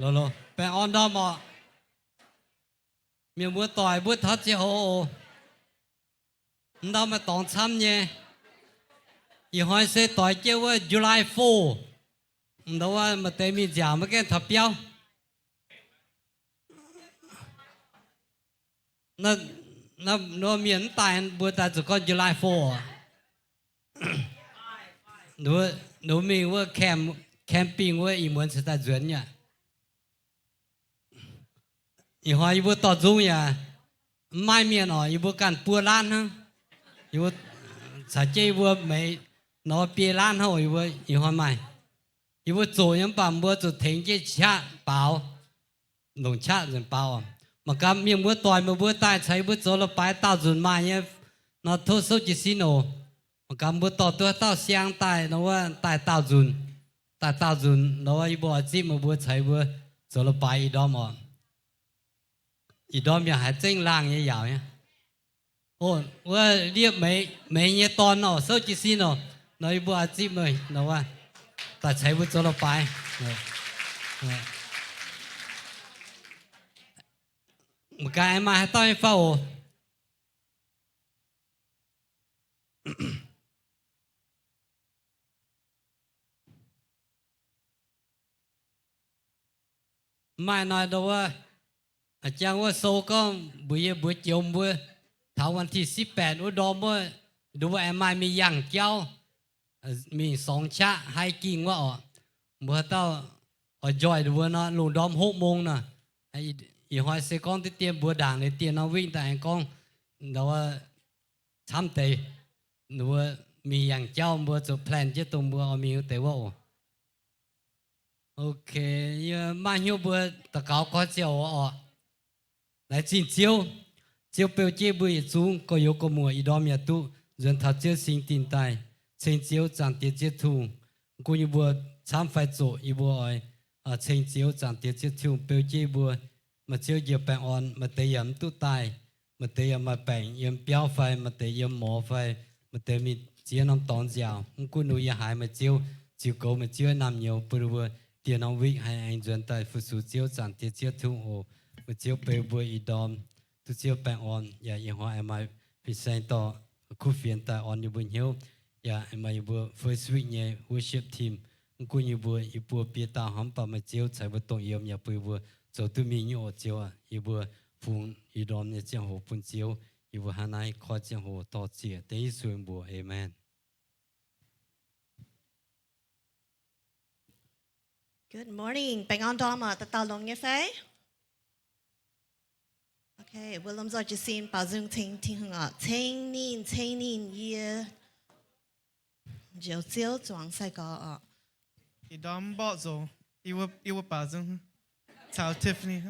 Baengh orn ndorm orqc. Mienh muoz doic mbuo taux ziangh hoc oc. Ndau maaih dorngx camv nyei. Ih hnoi se doix jienv wuov July four. Ndau wuov maaih deix mingh nziaauc maiv gaengh taux biauv. Nor mienh mv daaih, mbuo daaih zuqc gorngv July four. Nduov mingh wuov camp, camping wuov ih muonz cingx daaih nzuonx nyei. Ih hnoi yie mbuo dorh nzung yaac mv maaih mienh oc, yie mbuo ganh buo laanv hnangv. Yie mbuo caux jienv yie mbuo meix nor biei laanv hnangv oc, yie mbuo ih hnoi maaih. Yie mbuo zoqc nyei mv baac mbuo zuqc tengx jienv qaqv baaux, longc qaqv nzengc baaux oc. Mangc gaax mienh muoz doic meih mbuo daaih caux yie mbuo zoux la'baaix daauh nzunc maaih nyei nor, tov souv jiez sin oc. Mangc gaax mbuo dorh duqv haaix dauh siang daaih nor wuov daaih daauh nzunc, daaih daauh nzunc nor wuov yie mbuo oix zipv meih mbuo caux yie mbuo zoux la'baaix ih ndorm oc. Ih ndorm yaac haiz zengv laangh nyei yaauc nyei. O, wuov liepv meix, meix nyei dorn oc, souv jiez sin oc. Nor yie mbuo oix zipv meih nor wuov daaih caux yie mbuo zoux la'baaix. Mangc gaax aengx maaih haaix dauh nyei fai oc. Maaih nor ndau wuov, jangx wuov sou gorngv mbuox yie mbuox joux mbuo, taux วันที่สิบแปด wuov ndorm wuov, ndau wuov aengx maaih mingh yangh jauv, mingh สอง qaqv hiking wuov oc. Mbuo haaix dauh oix njoih ndau wuov nor, lungh ndorm หก mong nor. Ih hnoi se gorngv diqv dien mbuo ndaangc liuz dien norm wingv daaih aengx gorngv ndau wuov camv deix, ndau wuov mingh yangh jauv mbuo zuqc plan jienv dongh mbuo oix mingh wuov deix wuov oc. Ok, yie maaih hnyouv mbuo daux gaux gorx ziangh hoc oc. Laengz zingh Ziouv. Ziouv beu jienv mbuo yietc zungv gorx-youz gorx-muoc ih ndorm yaac duqv nzuonx taux Ziouv singx dingh daaih, ceng Ziouv Zaangc Diex Ziouv Tin-Hungh. Mv gunv yie mbuo camv fai zoqc, yie mbuo oix ceng Ziouv Zaangc Diex Ziouv Tin-Hungh beu jienv yie mbuo. Maaih Ziouv njoux baengh orn, maaih deix yaac mv duqv daaih, maaih deix yaac maaih baengc yiem biauv fai maaih deix yiem morz fai maaih deix mingh ziex norm dorngx nziaauc. Mv gunv nu yie haiz meih Ziouv ziux goux meih Ziouv naamh nyouz bun ninh mbuo dieh norm wik haih aengx nzuonx daaih fu-sux Ziouv Zaangc Diex Ziouv Tin-Hungh oc. Meih Ziouv beu mbuo ih ndorm duqv Ziouv baengh orn, yaac ih hnoi aengx maaih fin-saeng dorh kuv fienx daaih orn yie mbuo hnyouv, yaac aengx maaih yie mbuo first week nyei worship team. Mv gunv yie mbuo, yie mbuo biei dauh hnangv, mv baac meih Ziouv caux yie mbuo dongh yiem yaac bun yie mbuo zoux duqv mingh nyei oc Ziouv aac. Yie mbuo fungx ih ndorm nyei ziangh hoc bun Ziouv. Yie mbuo hnangv naaiv koi ziangh hoc dorh ziec dengv Yesu mbuox, Aamen. Good morning. Baengh orn ndorm oc, dauh dauh longx nyei fai? Ok, mbuo lomh nzoih jiez sin baaux nzung ceng Tin-Hungh oc. Ceng ninh, ceng ninh, yie njoux Ziouv zuangx sai-gorx oc. Ih ndorm mborqv nzengc, yie mbuo baaux nzung caux Tiffany.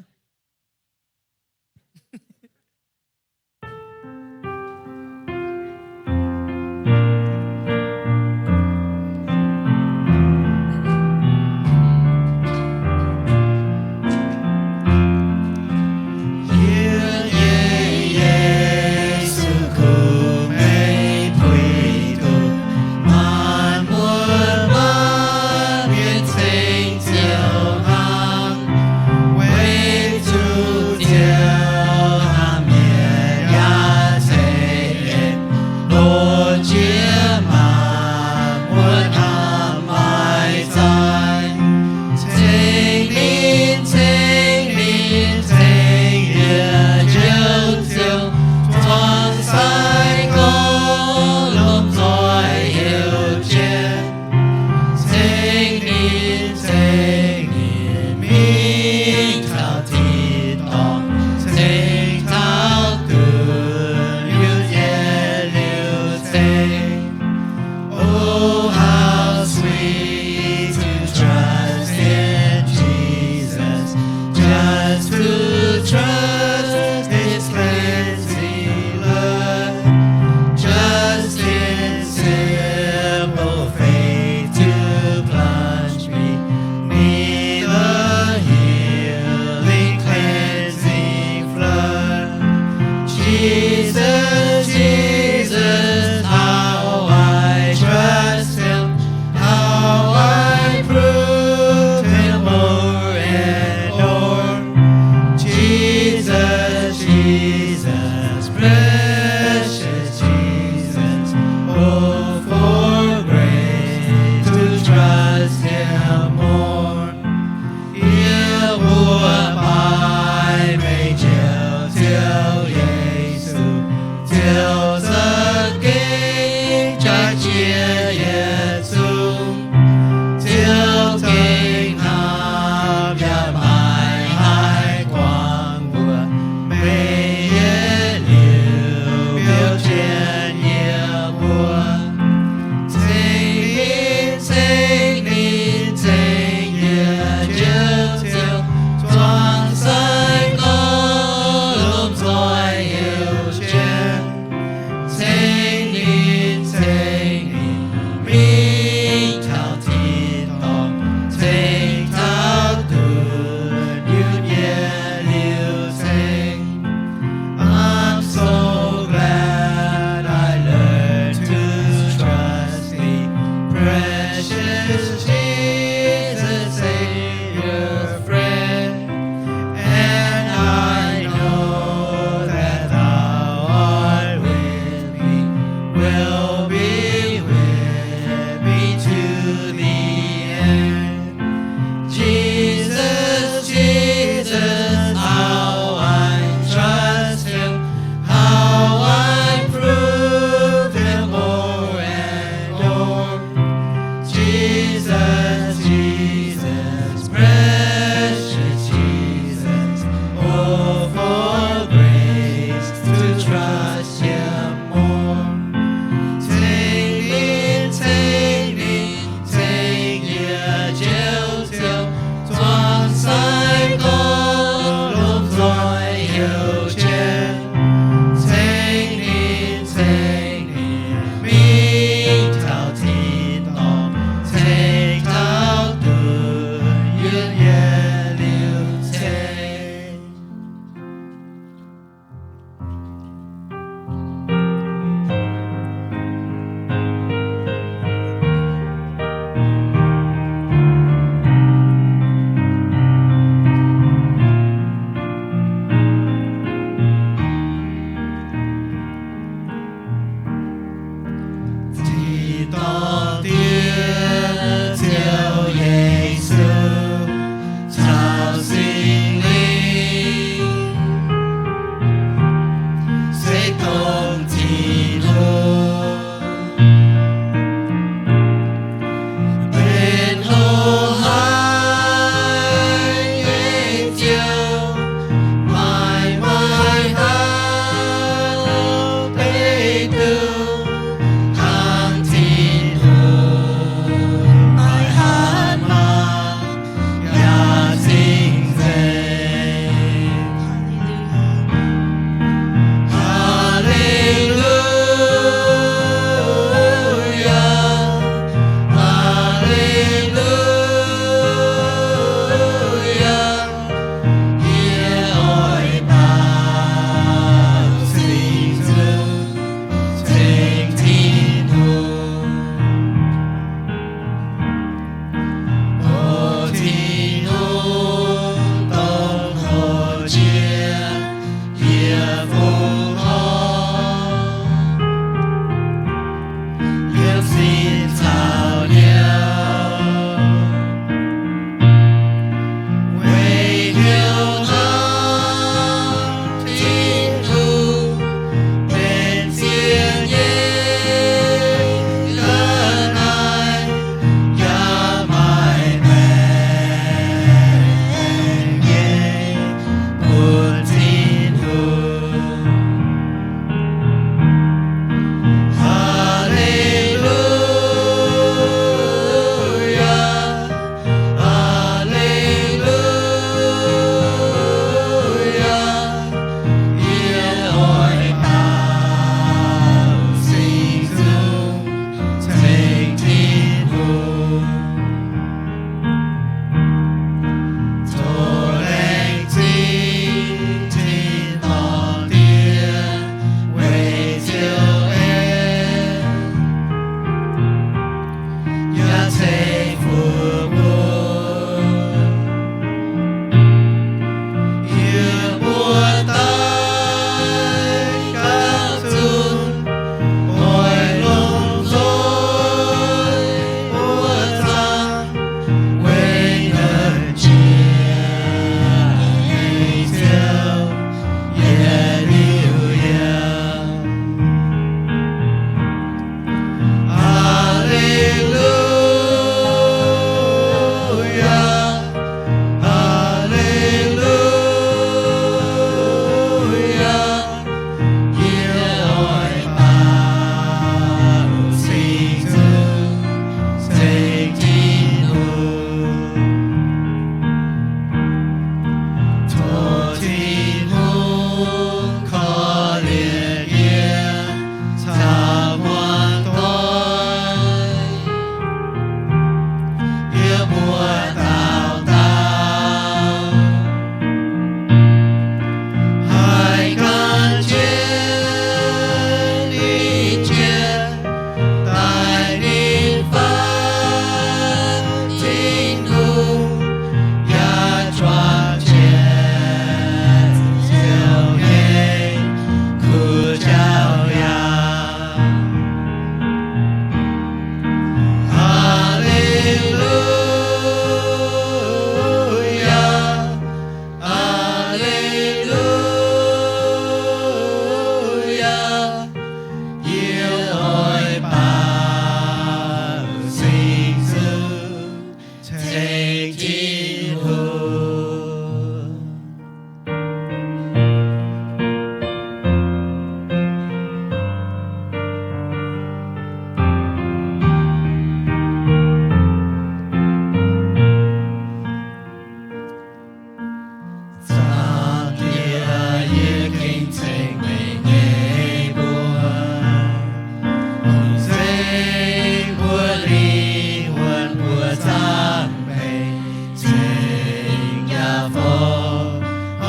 yaac fongc,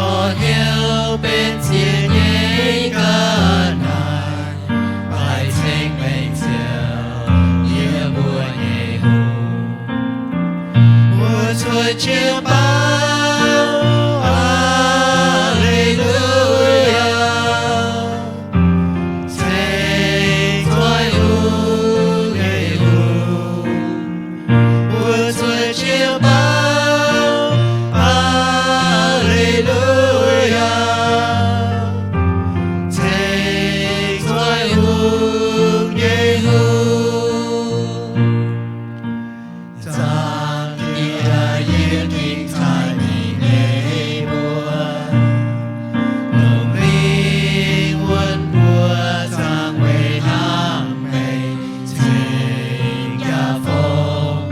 orv hnyouv benx ziex nyei ga'naaiv, baix ceng meih ziouc yiem mbuo nyei hungh. Mbuo cuotv jiex baaux, Aa^le^lu^yaa, ceng zoih hungh nyei hungh. Mbuo cuotv jiex baaux, Aa^le^lu^yaa, ceng zoih hungh nyei hungh. Zaangc Diex, yie gengh taaih meih nyei mbuox, longc lingh wuonh mbuo zaangc weic hnamv meih, ceng yaac fongc,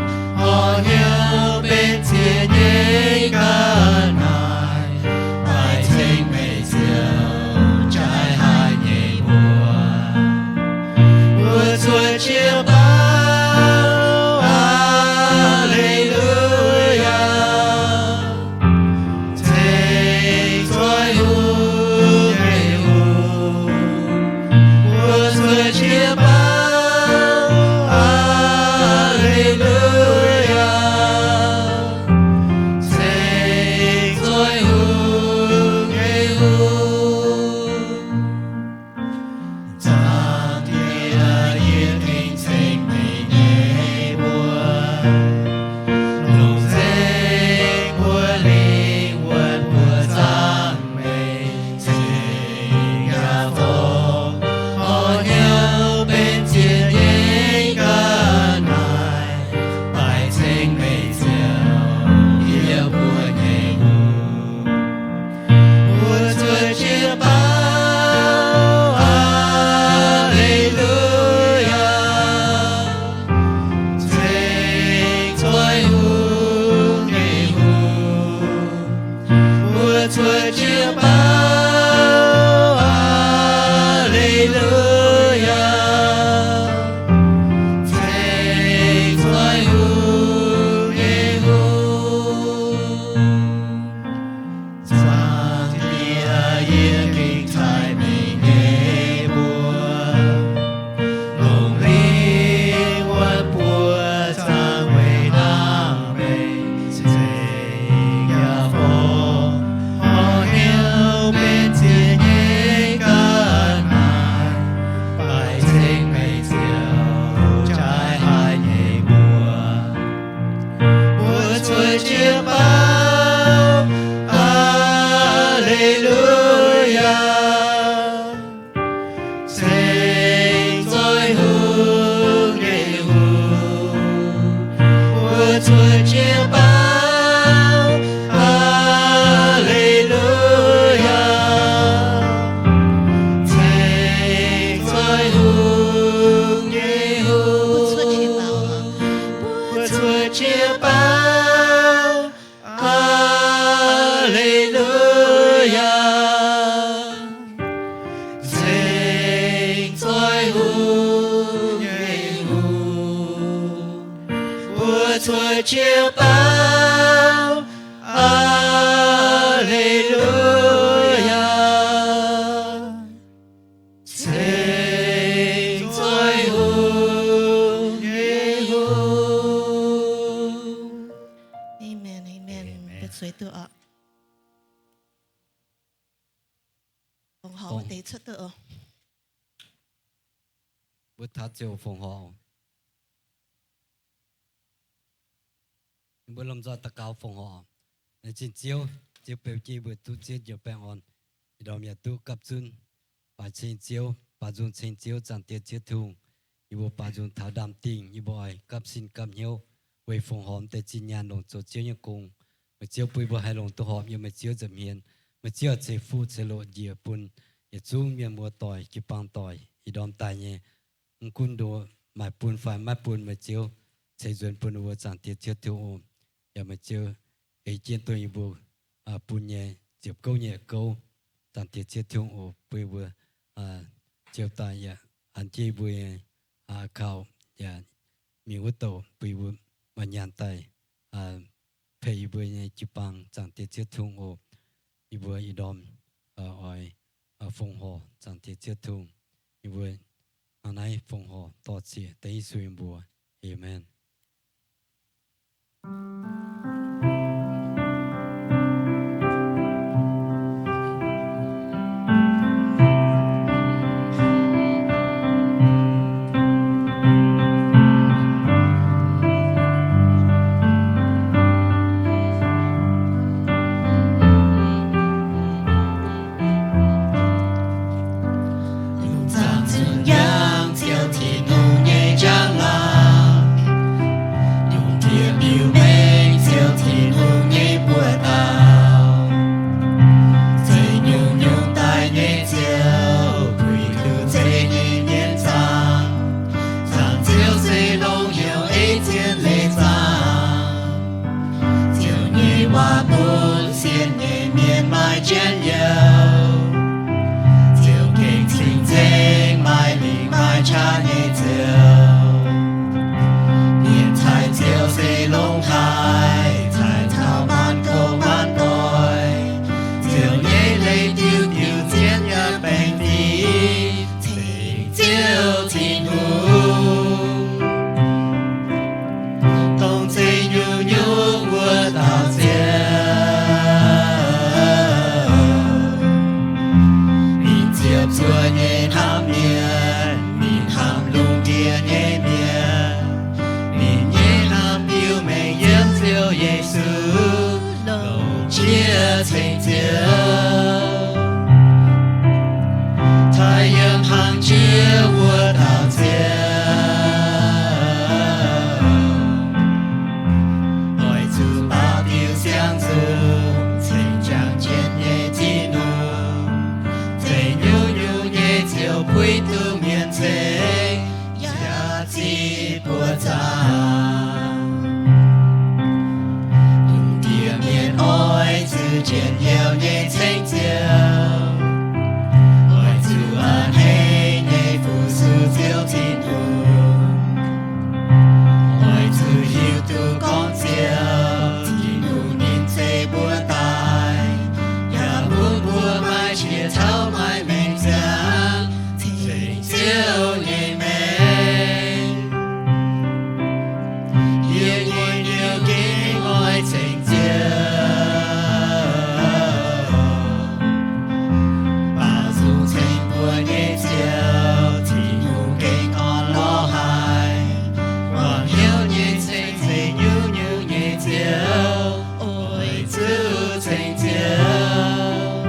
orv hnyouv benx ziex nyei ga'naaiv, baix ceng meih ziouc jaaix haic nyei mbuox. Mbuo cuotv jiex baaux, Aa^le^lu^yaa, ceng zoih hungh nyei hungh. Mbuo cuotv jiex baaux, Aa^le^lu^yaa, ceng zoih hungh nyei hungh. Zaangc Diex, yie gengh ceng meih nyei mbuox, longc nzengc mbuo lingh wuonh mbuo zaangc meih, ceng yaac fongc, orv hnyouv benx ziex nyei ga'naaiv, baix ceng meih ziouc yiem mbuo nyei hungh. Mbuo cuotv jiex baaux, Aa^le^lu^yaa, ceng zoih hungh nyei hungh. Mbuo cuotv jiex baaux, Aa^le^lu^yaa, ceng zoih hungh nyei hungh. Zaangc Diex, yie gengh taaih meih nyei mbuox, longc lingh wuonh mbuo zaangc weic hnamv meih, ceng yaac fongc, orv hnyouv benx ziex nyei ga'naaiv, baix ceng meih ziouc jaaix haic nyei mbuox. Mbuo cuotv jiex baaux, Aa^le^lu^yaa, ceng zoih hungh nyei hungh. Mbuo cuotv jiex baaux, Aa^le^lu^yaa, ceng zoih hungh nyei hungh. Mbuo cuotv jiex baaux, Aa^le^lu^yaa, ceng zoih hungh nyei hungh. Mbuo cuotv jiex baaux, Aa^le^lu^yaa, ceng zoih hungh nyei hungh. Amen, amen. Mbuo zueiz duqv oc. Fongc horc wuov deix cuotv duqv oc. Mbuo taux ziouc fongc horc. Mbuo lomh nzoih daux gaux fongc horc. Laengz zingh Ziouv, Ziouv beu jienv mbuo duqv zieqv njoux baengh orn, ih ndorm yaac duqv gapv zunv baaux ceng Ziouv, baaux nzung ceng Ziouv. Zaangc Diex Ziouv Tin-Hungh, yie mbuo baaux nzung taux ndaamv-dingh, yie mbuo oix gapv sin gapv hnyouv weic fongc horc deix zinh nyaanh longc zoux Ziouv nyei gong. Meih Ziouv bun yie mbuo haih longc duqv horpc yiem meih Ziouv nza'hmien. Meih Ziouv ceix fuqv ceix loqc njiec bun yietc zungv mienh muoz-doic, jiu-baang doic, ih ndorm daaih nyei. Mv gunv nduov maaih bun fai maiv bun, meih Ziouv ceix nzuonx bun ninh mbuo. Zaangc Diex Ziouv Tin-Hungh oc, yaac meih Ziouv ei jienv dongh yie mbuo bun nyei ziepc gouv nyei gouv. Zaangc Diex Ziouv Tin-Hungh oc, bun yie mbuo ziouc daaih yaac an jienv yie mbuo nyei kaux yaac mingh wuov douc, bun yie mbuo maaih nyaanh daaih peix yie mbuo nyei jiu-baang. Zaangc Diex Ziouv Tin-Hungh oc. Yie mbuo ih ndorm oix fongc horc Zaangc Diex Ziouv Tin-Hungh. Yie mbuo hnangv naaiv fongc horc dorh zieqc dengv Yesu nyei mbuox. Aamen. Lungh zaangc zunh yangh Ziouv Tin-Hungh nyei njang-laangc, lungh ndiev mbiu mengh Ziouv Tin-Hungh nyei buoz-ndau. Zeiv nyungc-nyungc daaih nyei Ziouv, puix duqv zeiv nyei mienh zaangc. Zaangc Ziouv se longx hnyouv ei zien leiz zaangc. Ziouv nyei waac bun sienx nyei mienh maaih njien-youh. Ziouv gengh cing-nzengc, maaih lingc maaih qaqv nyei Ziouv. Mienh caiv Ziouv se longx haic, caiv taux maanc kouv maanc doic. Ziouv nyei leiz diuc diuc zien yaac baengh fingx, ceng Ziouv Tin-Hungh. Dongh zeiv nyungc-nyungc wuov dauh Ziouv, ninh ziepc zuoqv nyei hnamv mienh, ninh hnamv lungh ndiev nyei mienh. Ninh nyei hnamv biux mengh yiem Ziouv Yesu, longc qiex ceng Ziouv. Taaih yiem hnaangx jiex wuov dauh Ziouv, oix zuqc baaux diuh siang-nzung, ceng jangx jienv nyei Tin-Hungh. Zeiv nyungc-nyungc nyei Ziouv puix duqv mienh ceng, yaac ziqc buoz zaangc. Lungh ndiev mienh oix zuqc njien-youh nyei ceng Ziouv, oix zuqc a'hneiv nyei fu-sux Ziouv Tin-Hungh. Oix zuqc hiuv duqv gorngv Ziouv Tin-Hungh ninh se mbuo daaih, yaac bun mbuo maaih qiex caux maaih mengh ziangx ceng Ziouv nyei mengh. Yie nyei hnyouv gengh oix ceng Ziouv, baaux nzung ceng mbuo nyei Ziouv. Tin-Hungh gengh orn lorz haic, guangc hnyouv nyei ceng zeiv nyungc-nyungc nyei Ziouv. Oix zuqc ceng Ziouv,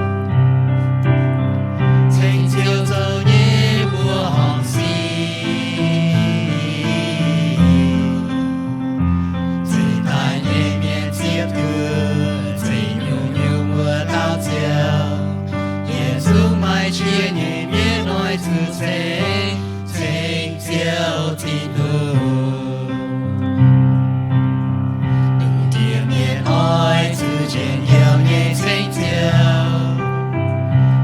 ceng Ziouv zoux nyei mbuoqc horngc sic. Zeiv daaih nyei mienh ziepc zuoqv, zeiv nyungc-nyungc wuov dauh Ziouv, yietc zungv maaih qiex nyei mienh oix zuqc ceng, ceng Ziouv Tin-Hungh. Lungh ndiev mienh oix zuqc njien-youh nyei ceng Ziouv,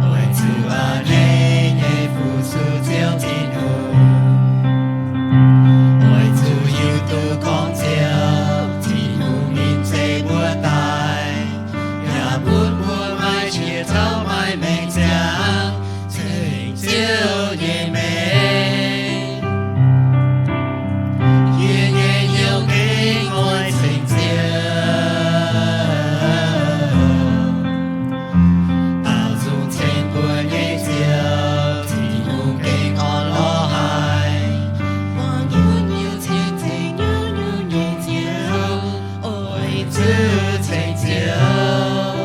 oix zuqc a'hneiv nyei fu-sux Ziouv Tin-Hungh. Oix zuqc hiuv duqv gorngv Ziouv Tin-Hungh ninh se mbuo daaih, yaac bun mbuo maaih qiex caux maaih mengh ziangx ceng Ziouv nyei mengh. Yie nyei hnyouv gengh oix ceng Ziouv, baaux nzung ceng mbuo nyei Ziouv. Tin-Hungh gengh orn lorz haic, guangc hnyouv nyei ceng zeiv nyungc-nyungc nyei Ziouv. Oix zuqc ceng Ziouv,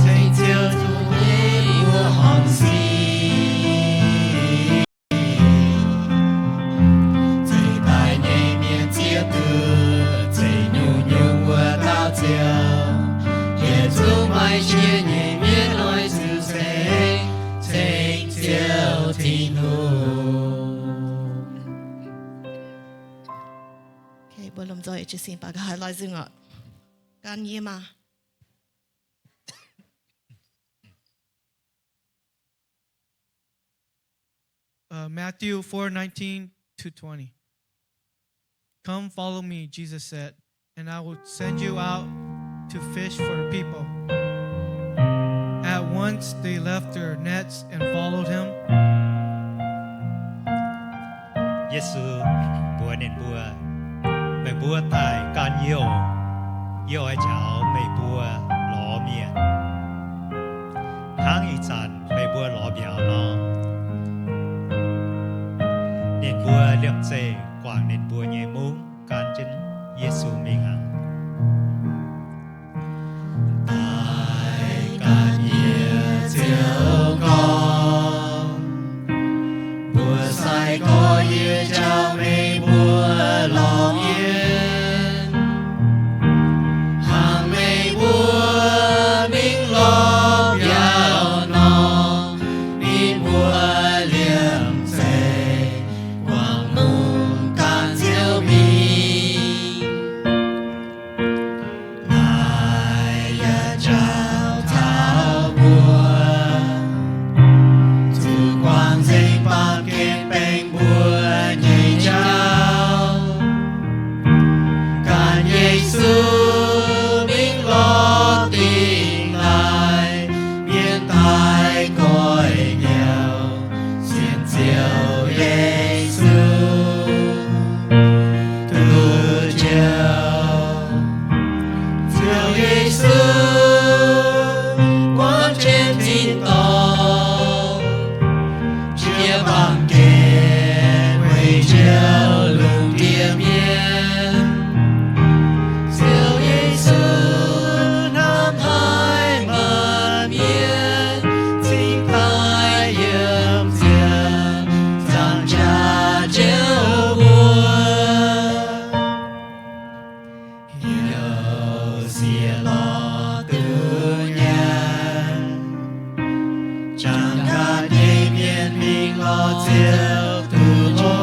ceng Ziouv zoux nyei mbuoqc horngc sic. Zeiv daaih nyei mienh ziepc zuoqv, zeiv nyungc-nyungc wuov dauh Ziouv, yietc zungv maaih qiex nyei mienh oix zuqc ceng, ceng Ziouv Tin-Hungh. Mbuo lomh nzoih jiez sin baac nqa'haav lorz nzung oc. Gan yie maah. Uh, Matthew four nineteen to twenty. "Come, follow me," Jesus said, and I will send you out to fish for the people." At once they left their nets and followed him. Yesu mbuox ninh mbuo, Meih mbuo daaih ganh youh, yie oix njaaux meih mbuo lorz mienh. Hnangv ih zanc meih mbuo lorz mbiauz nor. Ninh mbuo liemh zeih guangc ninh mbuo nyei mungv gan jienv Yesu mingh aqv. Daaih ganh yie ziouc gorngv, Mbuo sai-gorx yie njaaux meih mbuo lorz mienh. Hnangv meih mbuo mingh lorz mbiauz nor, ninh mbuo liemh zeih guangc mungv gan ziouc mingh. Naaiv yaac njaaux taux mbuo zuqc guangc nzengc baamh gen baengc mbuo nyei jauv. Ganh Yesu mingh lorz dingc laaix, mienh daaih goiv nyouz sienx Ziouv Yesu duqv njoux. Ziouv Yesu guangc jienv tin-dorngh, jiex baamh gen weic njoux lungh ndiev mienh. Ziouv Yesu hnamv haic maanc mienh, cingx daaih yiem ziangh zaangc jaax Ziouv mbuo. Heuc sieqv lorz duqv nyanc, jangx gaax nyei mienh mingh lorz Ziouv duqv hlo.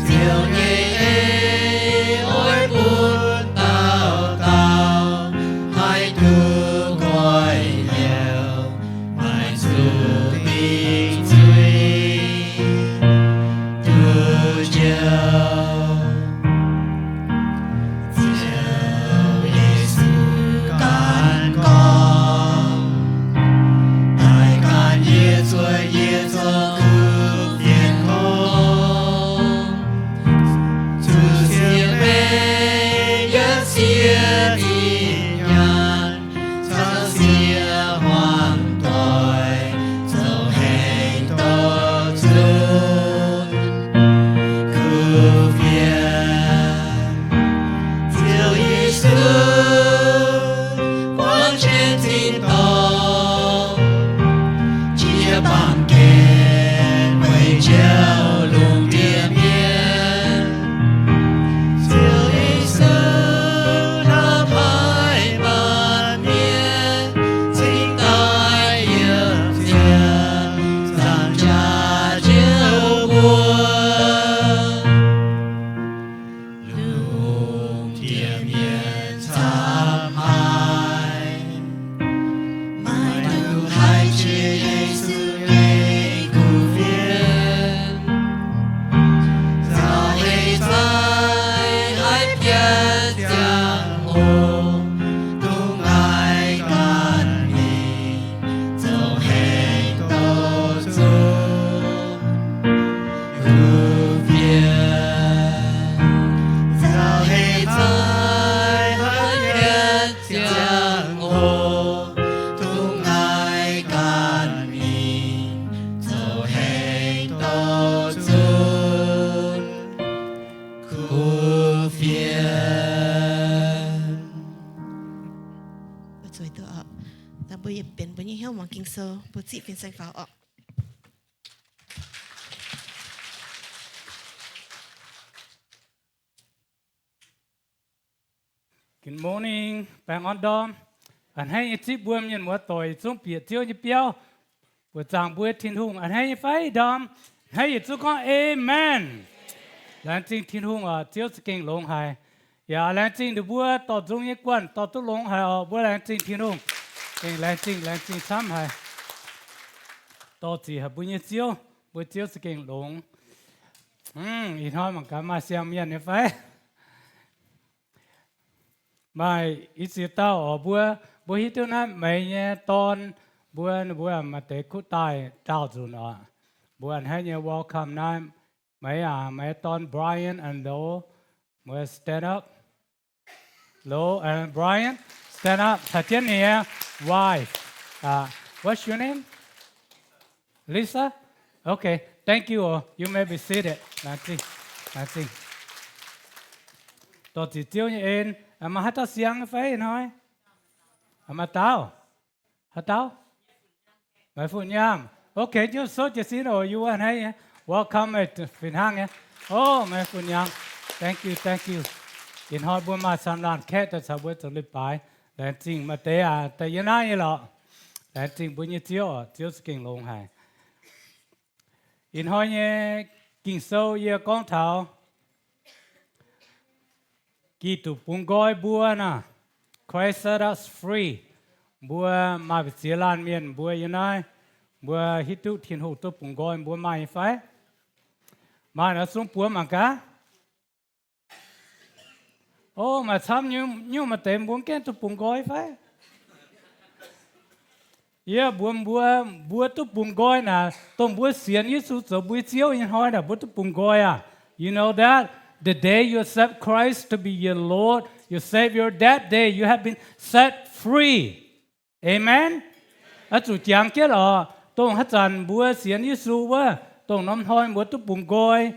Ziouv nyei ei oix bun dauh dauh haih duqv goiv nyouz, maaih zuqc dingc zuiz duqv njoux. Ziouv Yesu ganh gorngv, Daaih ganh yie zuov, yie zoux kuv fienx gorngv, zuqc siex meih yietc siex zinh nyaanh, caux siex hmuangv doic, zoux hengx douz zunv kuv fienx. Ziouv Yesu guangc jienv tin-dorngh, jiex baamh gen weic njoux lungh ndiev mienh. Ziouv Yesu hnamv haic maanc mienh, cingx daaih yiem ziangh zaangc jaax Ziouv mbuo. Lungh ndiev mienh camv haic, maiv dungx haih jiex Yesu nyei kuv fienx. Nzauh heix zaih haih piatv ziangh hoc, dongh naaiv ganh mingh zoux hengx douz zunv kuv fienx. Nzauh heix zaih haih piatv ziangh hoc, dongh naaiv ganh mingh zoux hengx douz zunv kuv fienx. Mbuo yietc benx mbuo nyei hnyouv muangx Ging-Sou, mbuo ziqv fin-saeng faaux oc. Good morning, baengh orn ndorm. A'hneiv nyei zipv mbuo mienh muoz doic yietc zungv bieqc Ziouv nyei biauv, buoqc zaangc mbuo Tin-Hungh. A'hneiv nyei fai ndorm? A'hneiv yietc zungv gorngv Amen. Laengz zingh Tin-Hungh oc, Ziouv za'gengh longx haic. Yaac laengz zingh ninh mbuo dorh nzung nyei guanh dorh duqv longx haic oc. Mbuo laengz zingh Tin-Hungh. Gengh laengz zingh, laengz zingh camv haic. Dorh ziqc haic mbuo nyei Ziouv, mbuo Ziouv za'gengh longx. Ih hnoi mangc gaax maaih siang-mienh nyei fai? Maaih i ziex dauh oc, mbuo, mbuo hiuv duqv naaiv Meix nyei dorn, mbuo, mbuo maaih deix kuv daaih daauh nzunc oc. Mbuo a'hneiv nyei welcome naaiv Meix aac, Meix dorn Brian and Lo, mbuo stand up. Lo and Brian, stand up. Caux jienv ninh nyei wife. Uh, what's your name? Lisa? Okay, thank you. You may be seated. Laengz zingh, laengz zingh. Dorh ziqc Ziouv nyei en. Maaih haaix dauh siang fai hnoi? Maaih dauh? Haaix dauh? Maiv fun nyaam. Okay, jienv souv jiez sin oc, yie a'hneiv nyei. Welcome, meih fih hnangv nyei. O, maiv fun nyaam. Thank you, thank you. Ih hnoi mbuo maaih camv laanh kaeqv daaih caux mbuo zoux leiz-baaix. Laengz zingh maaih deix aac, daaih yiem naaiv nyei lorqc. Laengz zingh mbuo nyei Ziouv oc, Ziouv za'gengh longx haic. Ih hnoi nyei Ging-Sou yie gorngv taux Giduc bungx nqoi mbuo naaic. Christ set us free. Mbuo maaih ziex laanh mienh mbuo yiem naaiv, mbuo hiuv duqv Tin-Hungh duqv bungx nqoi mbuo maaih nyei fai? Maaih nor zungv buonv mangc gaax. O, maaih camv nyungc maaih deix mbuo mv gaengh duqv bungx nqoi fai? Yie mbuox mbuo, mbuo duqv bungx nqoi naaic, dongh mbuo sienx Yesu zoux mbuo Ziouv nyei hnoi naaic, mbuo duqv bungx nqoi aqv. You know that? The day you accept Christ to be your Lord, your Savior, that day you have been set free. Amen. Oix zuqc jangx jienv oc, dongh haaix zanc mbuo sienx Yesu wuov, dongh norm hnoi mbuo duqv bungx nqoi.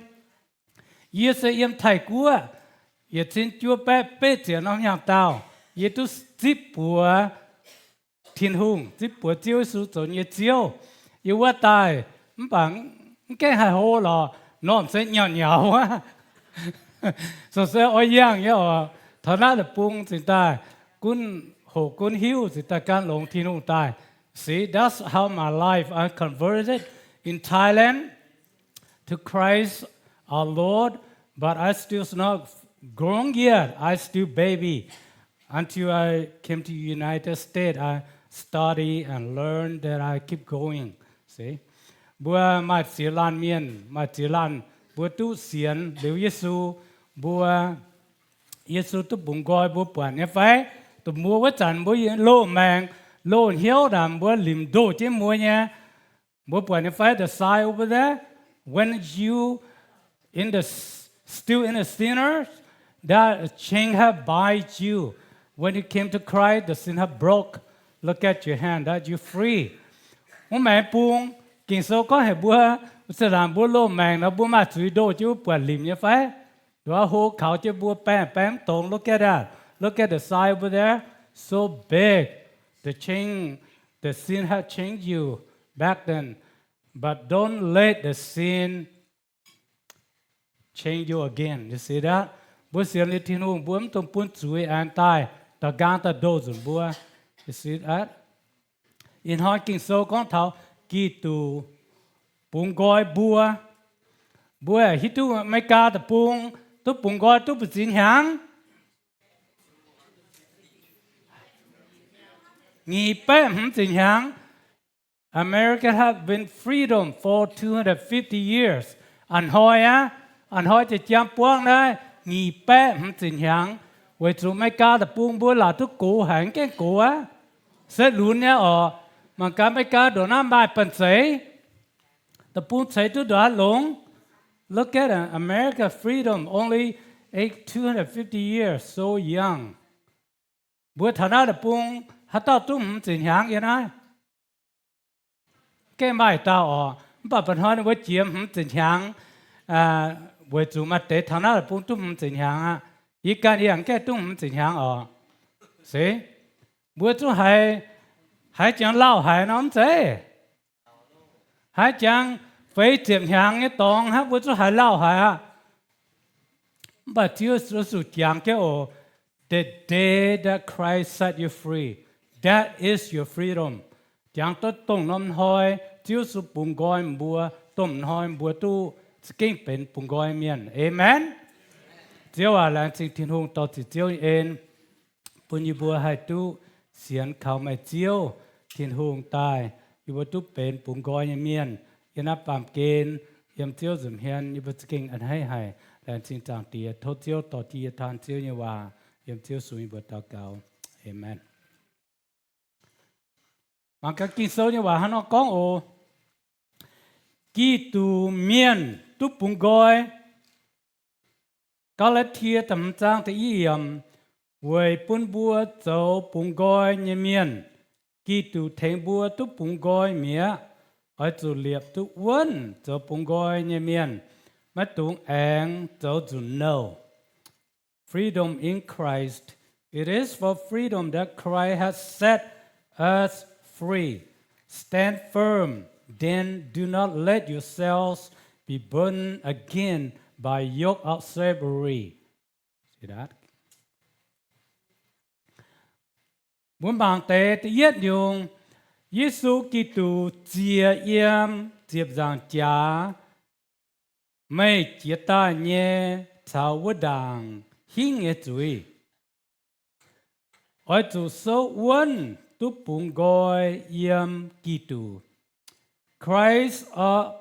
Yie se yiem Taiv-Guoqv yietc cin juov baeqv betv ziepc norm hnyangx-daauh, yie duqv zipv buoz Tin-Hungh, zipv buoz Ziouv Yesu zoux yie nyei Ziouv. Yie wuov daaih mv baac mv gaengh haih hlo lorqc, normh se nyauv nyauv aqv. Zoux se oix yangh nyei oc. Taux naaiv deic-bung cingx daaih gunv hoqc gunv hiuv, cingx daaih gan longx Tin-Hungh daaih. See, that's how my life, I converted in Thailand to Christ our Lord, but I still not grown yet. I still baby. Until I came to United States, I study and learn that I keep going. See? Mbuo maaih ziex laanh mienh, maaih ziex laanh mbuo duqv sienx liuz Yesu, mbuo, Yesu duqv bungx nqoi mbuo buatc nyei fai? Dongh mbuo wuov zanc mbuo loz-maengc, loz-hnyouv naaic mbuo limc ndoh jienv mbuo nyei. Mbuo buatc nyei fai the sign over there? When you in the s- still in the sinners, that chain have bind you. When you came to Christ, the sin have broke. Look at your hand, that you free. Wuov maengx bung, Ging-Sou gorngv heuc mbuo, se laangc mbuo loz-maengc nor mbuo maaih zuiz ndoh jienv mbuo buatc limc nyei fai? Nduov hlo kaux jienv mbuo baengh baengh mv dongz. Look at that. Look at the sign over there. So big. The chain, the sin have chained you back then. But don't let the sin chain you again. You see that? Mbuo sienx liuz Tin-Hungh, mbuo mv dungx bun zuiz aengx daaih, da'nqaang daaih ndoh nzunc mbuo. You see that? Ih hnoi Ging-Sou gorngv taux Giduc bungx nqoi mbuo. Mbuo hiuv duqv America deic-bung duqv bungx nqoi duqv mbu'ziex hnyangx? Nyic baeqv hmz ziepc hnyangx. America have been freedom for two hundred fifty years. A'hnoi aqv, a'hnoi jiex jangv buangv naaiv nyic baeqv hmz ziepc hnyangx, weic zuqc America deic-bung mbuo laaic duqv gox haic, mv gaengh gox aqv. Se lunx nyei oc. Mangc gaax America ndongc naaiv maaih banh zeic, deic-bung ceix duqv ndongc haaix longx. Look at America freedom only eight, two hundred fifty years, so young. Mbuo taux naaiv deic-bung haaix dauh duqv hmz ziepc hnyangx yiem naaiv? Gengh maaih dauh oc. Mv baac mba'hnoi ninh mbuo jiex hmz ziepc hnyangx, weic zuqc maaih deix taux naaiv deic-bung duqv hmz ziepc hnyangx aqv. Yie ganh yie yaac gengh duqv hmz ziepc hnyangx oc. Se, mbuo zungv haiz, haiz jangx lauh haic nor mv zeiz? Haiz jangx feix ziepc hnyangx nyei dorngx hnangv, mbuo zungv haiz lauh haic aqv. Mv baac Ziouv Yesu jangx jienv oc, the day that Christ set you free, that is your freedom. Jangx duqv dongh norm hnoi Ziouv Yesu bungx nqoi mbuo, dongh hnoi mbuo duqv za'gengh benx bungx nqoi mienh. Aamen. Ziouv aac, laengz zingh Tin-Hungh dorh ziqc Ziouv nyei en bun yie mbuo haih duqv sienx kaux meih Ziouv Tin-Hungh daaih, yie mbuo duqv benx bungx nqoi nyei mienh. Yiem naaiv baamh gen, yiem Ziouv nza'hmien yie mbuo za'gengh a'hneiv haic. Laengz zingh Zaangc Diex. Tov Ziouv dorh jienv yie taan Ziouv nyei waac. Yiem Ziouv Yesu nyei mbuox daux gaux, aamen. Mangc gaax Ging-Sou nyei waac hnangv nor gorngv oc. Giduc mienh duqv bungx nqoi. Gaa^laa^tie da'hmz zaang da'yietv yiemc, weic bun mbuo zoux bungx nqoi nyei mienh, Giduc tengx mbuo duqv bungx nqoi mi'aqv. Oix zuqc liepc duqv wuonv zoux bungx nqoi nyei mienh, maiv dungx aengx zoux nzunc nouh. Freedom in Christ. It is for freedom that Christ has set us free. Stand firm, then do not let yourselves be burdened again by yoke of slavery. Mbuo mangc deix da'yietv nyungc, Yesu Giduc ziec yiem ziepc nzaangc jaax meih jiex daaih nyei caux wuov ndaangc hingv nyei zuiz. Oix zuqc souv wuonv duqv bungx nqoi yiem Giduc. Christ, uh,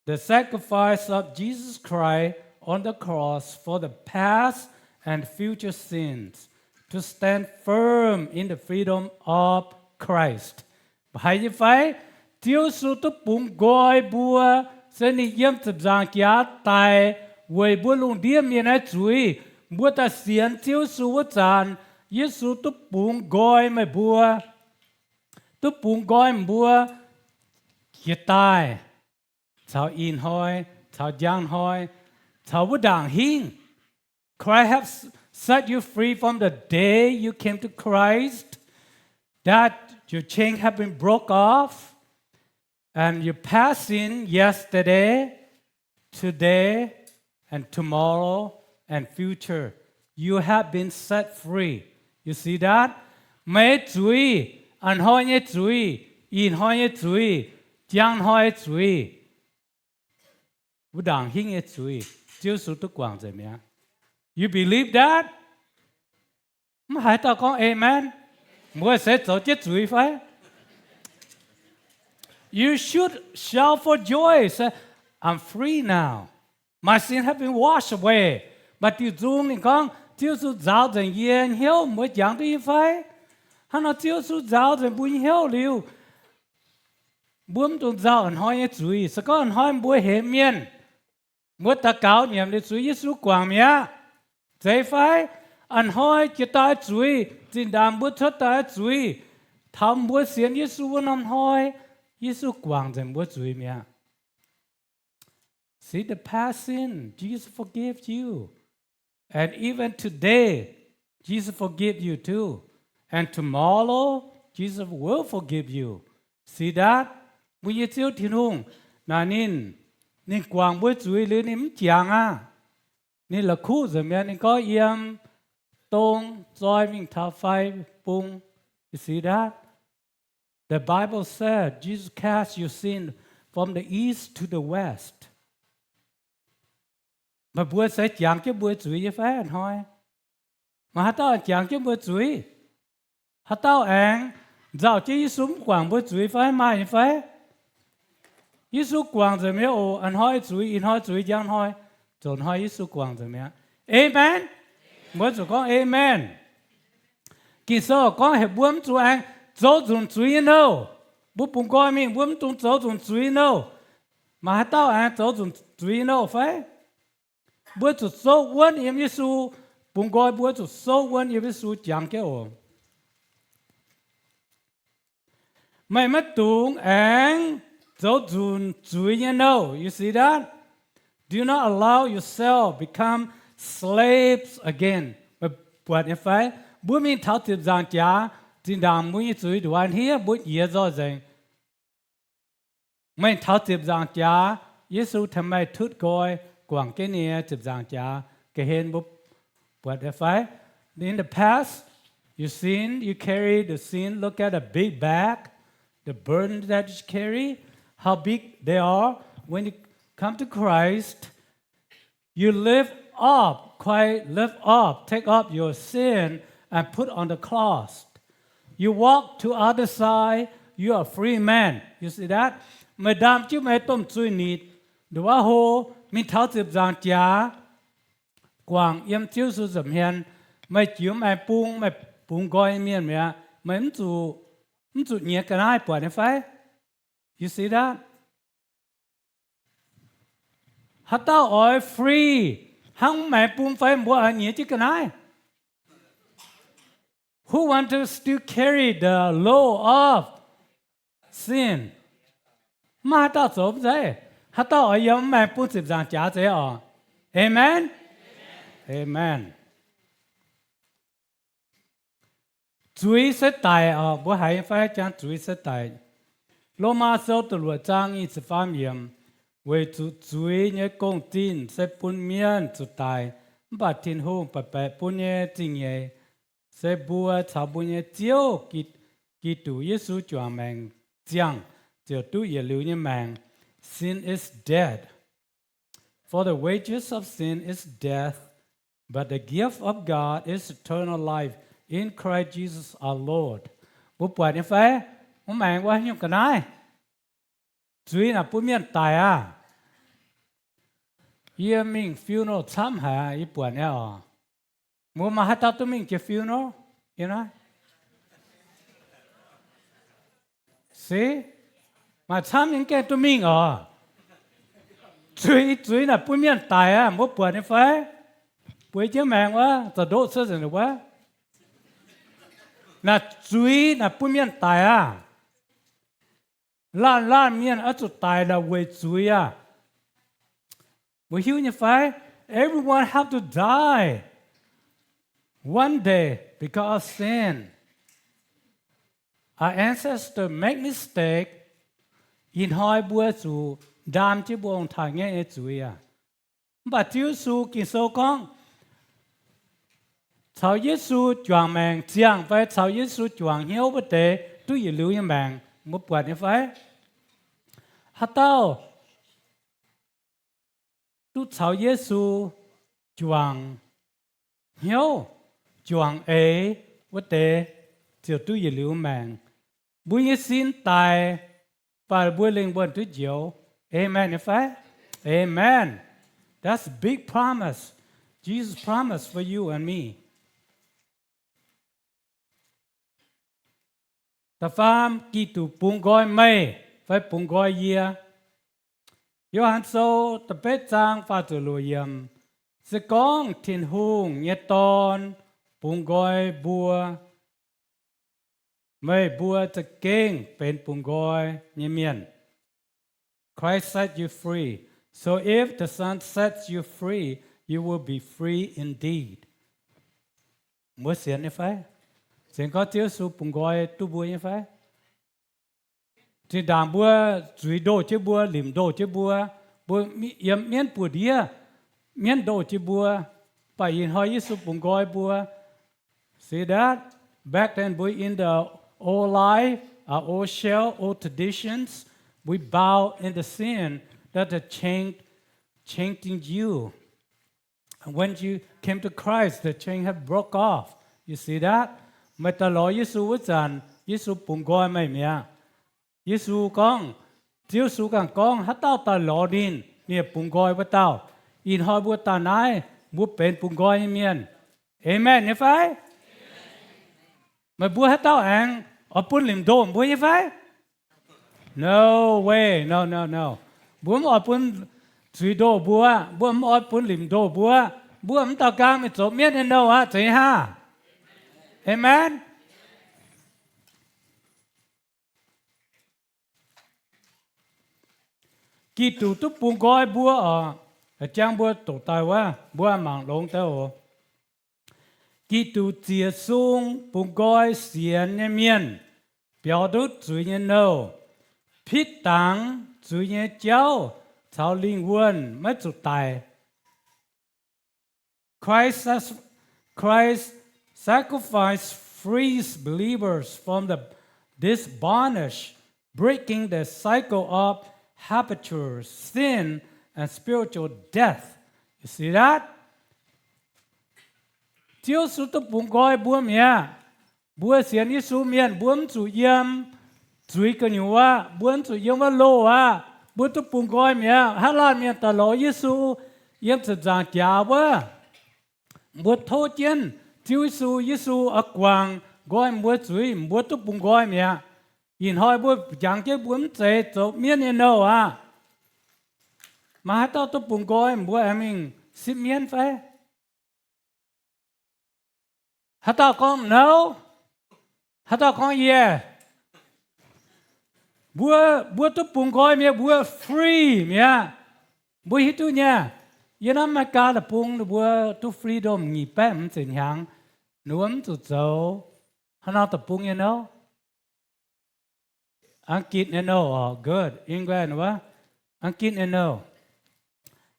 the sacrifice of Jesus Christ on the cross for the past and future sins, to stand firm in the freedom of Christ. Haiz nyei fai? Ziouv Yesu duqv bungx nqoi mbuo, se ninh yiem ziepc nzaangc jaax daic weic mbuo lungh ndiev mienh nyei zuiz. Mbuo daaih sienx Ziouv Yesu wuov zanc, Yesu duqv bungx nqoi meih mbuo, duqv bungx nqoi mbuo jiex daaih caux ih hnoi, caux njang hnoi, caux wuov ndaangc hingv. Christ have s-, set you free from the day you came to Christ, that your chain have been broke off, and your past sin, yesterday, today, and tomorrow, and future, you have been set free. You see that? Meih zuiz, a'hnoi nyei zuiz, ih hnoi nyei zuiz, njang hnoi nyei zuiz, wuov ndaangc hingv nyei zuiz, Ziouv Yesu duqv guangc nzengc mi'aqv. You believe that? Mv haaix dauh gorngv amen? Mbuo se zoux jienv zuiz fai? You should shout for joy, say, I'm free now. My sin have been washed away. Maaih diuh nzung ninh gorngv, Ziouv Yesu nzaaux nzengc yie nyei hnyouv. Mbuo jangx duqv nyei fai? Hnangv nor Ziouv Yesu nzaaux nzengc mbuo nyei hnyouv liuz, mbuo mv dungx nzauh a'hnoi nyei zuiz. Se gorngv a'hnoi mbuo hemx mienh, mbuo daux gaux nyiemc liuz zuiz, Yesu guangc mi'aqv. Zeiz fai? A'hnoi jiex daaih zuiz, zinh ndaangc mbuo cuotv daaih zuiz, taux mbuo sienx Yesu wuov norm hnoi, Yesu guangc nzengc mbuo zuiz mi'aqv. See the past sin, Jesus forgive you. And even today, Jesus forgive you too. And tomorrow, Jesus will forgive you. See that? Mbuo nyei Ziouv Tin-Hungh naaic ninh, ninh guangc mbuo zuiz liuz ninh mv jangx aqv. Ninh la'kuqv nzengc mi'aqv. Ninh gorngv yiem dong zoi mingh taux fai bung. You see that? The Bible said Jesus cast your sin from the east to the west. Meih mbuo se jangx jienv mbuo zuiz nyei fai a'hnoi? Maaih haaix dauh jangx jienv mbuo zuiz? Haaix dauh aengx nzauh jienv Yesu mv guangc mbuo zuiz fai? Maaih nyei fai? Yesu guangc nzengc mi'aqv oc. A'hnoi zuiz, ih hnoi zuiz, njang hnoi, zoux hnoi Yesu guangc nzengc mi'aqv. Amen. Mbuo zuqc gorngv amen. Ging-Sou gorngv heuc mbuo mv zuqc aengx zoux nzunc zuiz nyei nouh. Mbuo bungx nqoi mingh, mbuo mv dungx zoux nzunc zuiz nyei nouh. Maaih haaix dauh aengx zoux nzunc zuiz nyei nouh fai? Mbuo zuqc souv wuonv yiem Yesu, bungx nqoi mbuo zuqc souv wuonv yiem Yesu jangx jienv oc. Meih maiv dungx aengx zoux nzunc zuiz nyei nouh. You see that? Do not allow yourself become slaves again. Meih buatc nyei fai? Mbuo mingh taux ziepc nzaangc jaax, zinh ndaangc mbuo nyei zuiz nduqc a'hneiv, mbuo jiex nzoih nzengc. Meih taux ziepc nzaangc jaax, Yesu tengx meih tutv nqoi, guangc jienv nyei ziepc nzaangc jaax ga'hlen mbuo buatc nyei fai? In the past, you sin, you carry the sin. Look at the big bag, the burden that you carry, how big they are. When you come to Christ, you lift up, Christ lift up, take up your sin and put on the cross. You walk to other side, you are a free man. You see that? Meih ndaam jienv meih domh zuiz-nitc nduqc wuov hlo mingh taux ziepc nzaangc jaax, guangc yiem Ziouv Yesu nza'hmien, Meih jiex maengx bung, meih bungx nqoi nyei mienh mi'aqv. Meih mv zuqc nyiex ga'naaiv, buatc nyei fai? You see that? Haaix dauh oix free hnangv maengx bung fai mbuo oix nyiex jienv ga'naaiv? Who want to still carry the load of sin? Maiv maaih haaix dauh zoux mv zeiz. Haaix dauh oix yiem maengx bung ziepc nzaangc jaax zeiz oc? Amen. Amen. Zuiz se daic oc. Mbuo haiz nyei fai? Jangx zuiz se daic. Lomaa Sou da'luoqc zaang nyic ziepc faam yiemc, weic zuqc zuiz nyei gong-zinh se bun mienh zuqc daic, mv baac Tin-Hungh baeqc baeqc bun nyei zingh nyeic se mbuo caux mbuo nyei Ziouv, Giduc Yesu juangc maengc ziangh ziouc duqv yietc liuz nyei maengc. Sin is dead. For the wages of sin is death, but the gift of God is eternal life in Christ Jesus our Lord. Mbuo buatc nyei fai? Mbuo maengx wuov haaix nyungc ga'naaiv? Zuiz naaic bun mienh daic aqv. Yie mingh funeral camv haic, yie buatc nyei oc. Mbuo maaih haaix dauh duqv mingh jiex funeral? Se, maaih camv nyei gaengh duqv mingh oc. Zuiz, zuiz naaic bun mienh daic aqv. Mbuo buatc nyei fai? Bueix jienv maengx wuov, za'gengh ndoqv cuotv nzengc wuov. Naaic zuiz naaic bun mienh daic aqv. Laanh laanh mienh oix zuqc daic naaic weic zuiz aqv. Mbuo hiuv nyei fai? Everyone have to die one day because of sin. Our ancestors make mistake. Ih hnoi mbuo zuqc ndaam jienv mbuo ong-taaix ngaeqv nyei zuiz aqv. Mv baac Ziouv Yesu, Ging-Sou gorngv, caux Yesu juangc maengc ziangh fai caux Yesu juangc hnyouv wuov deix duqv yietc liuz nyei maengc. Mbuo buatc nyei fai? Haaix dauh duqv caux Yesu juangc hnyouv, juangc eix wuov deix ziouc duqv yietc liuz maengc. Mbuo nyei sin daic, mv baac mbuo lingh wuonh duqv njoux. Amen nyei fai? Amen. That's a big promise Jesus promised for you and me. Da'faam, Giduc bungx nqoi meih fai bungx nqoi yie. Yo^han Sou da'betv zaang faah ziepc luoqc yiemc, se gorngv Tin-Hungh nyei Dorn bungx nqoi mbuo, meih mbuo za'gengh benx bungx nqoi nyei mienh. Christ set you free. So if the Son sets you free, you will be free indeed. Mbuo sienx nyei fai? Sienx gorngv Ziouv Yesu bungx nqoi duqv mbuo nyei fai? Zinh ndaangc mbuo zuiz ndoh jienv mbuo, limc ndoh jienv mbuo, mbuo yiem mienv buoz-ndiev, mienv ndoh jienv mbuo, mv baac ih hnoi Yesu bungx nqoi mbuo. See that? Back then, we in the old life, our old shell, old traditions, we bow in the sin that the chain, changing you. When you came to Christ, the chain have broke off. You see that? Meih daaih lorz Yesu wuov zanc, Yesu bungx nqoi meih mi'aqv. Yesu gorngv, Ziouv Yesu ganh gorngv, haaix dauh daaih lorz ninh, ninh bungx nqoi wuov dauh. Ih hnoi mbuo daaih naaiv, mbuo benx bungx nqoi nyei mienh. Amen nyei fai? Meih mbuo haaix dauh aengx oix bun limc ndoh mbuo nyei fai? No way, no, no, no. Mbuo mv oix bun zuiz ndoh mbuo, mbuo mv oix bun limc ndoh mbuo, mbuo mv daux nqaang mingh zoux mienv nyei nouh aqv, zeiz hnangv. Amen. Giduc duqv bungx nqoi mbuo oc. Jangx mbuo doqc daaih wuov, mbuo mangc longx deix oc. Giduc ziec sung bungx nqoi sienx nyei mienh biaux ndutv zuiz nyei nouh, pitv dangx zuiz nyei jauv caux lingh wuonh maiv zuqc daic. Christ, Christ's sacrifice frees believers from the, this bondage, breaking the cycle of habitual sin and spiritual death. You see that? Ziouv Yesu duqv bungx nqoi mbuo mi'aqv. Mbuo sienx Yesu mienh, mbuo mv zuqc yiem zuiz gu'nyuoz aqv. Mbuo mv zuqc yiem wuov loh aqv. Mbuo duqv bungx nqoi mi'aqv. Haaix laanh mienh daaih lorz Yesu yiem ziepc nzaangc jaax wuov, mbuo tov jienv Ziouv Yesu, Yesu oix guangc nqoi mbuo zuiz, mbuo duqv bungx nqoi mi'aqv. Ih hnoi mbuo jangx jienv mbuo mv zeiz zoux mienv nyei nouh aqv. Maaih haaix dauh duqv bungx nqoi mbuo aengx mingh sipv mienv fai? Haaix dauh gorngv no? Haaix dauh gorngv yes? Mbuo, mbuo duqv bungx nqoi mi'aqv, mbuo free mi'aqv. Mbuo hiuv duqv nyei, yiem naaiv America deic-bung ninh mbuo duqv freedom nyic baeqv hmz ziepc hnyangx, ninh mbuo mv zuqc zoux haaix norm deic-bung nyei nouh. Ang^gitc nyei nouh oc, good, England wuov, Ang^gitc nyei nouh.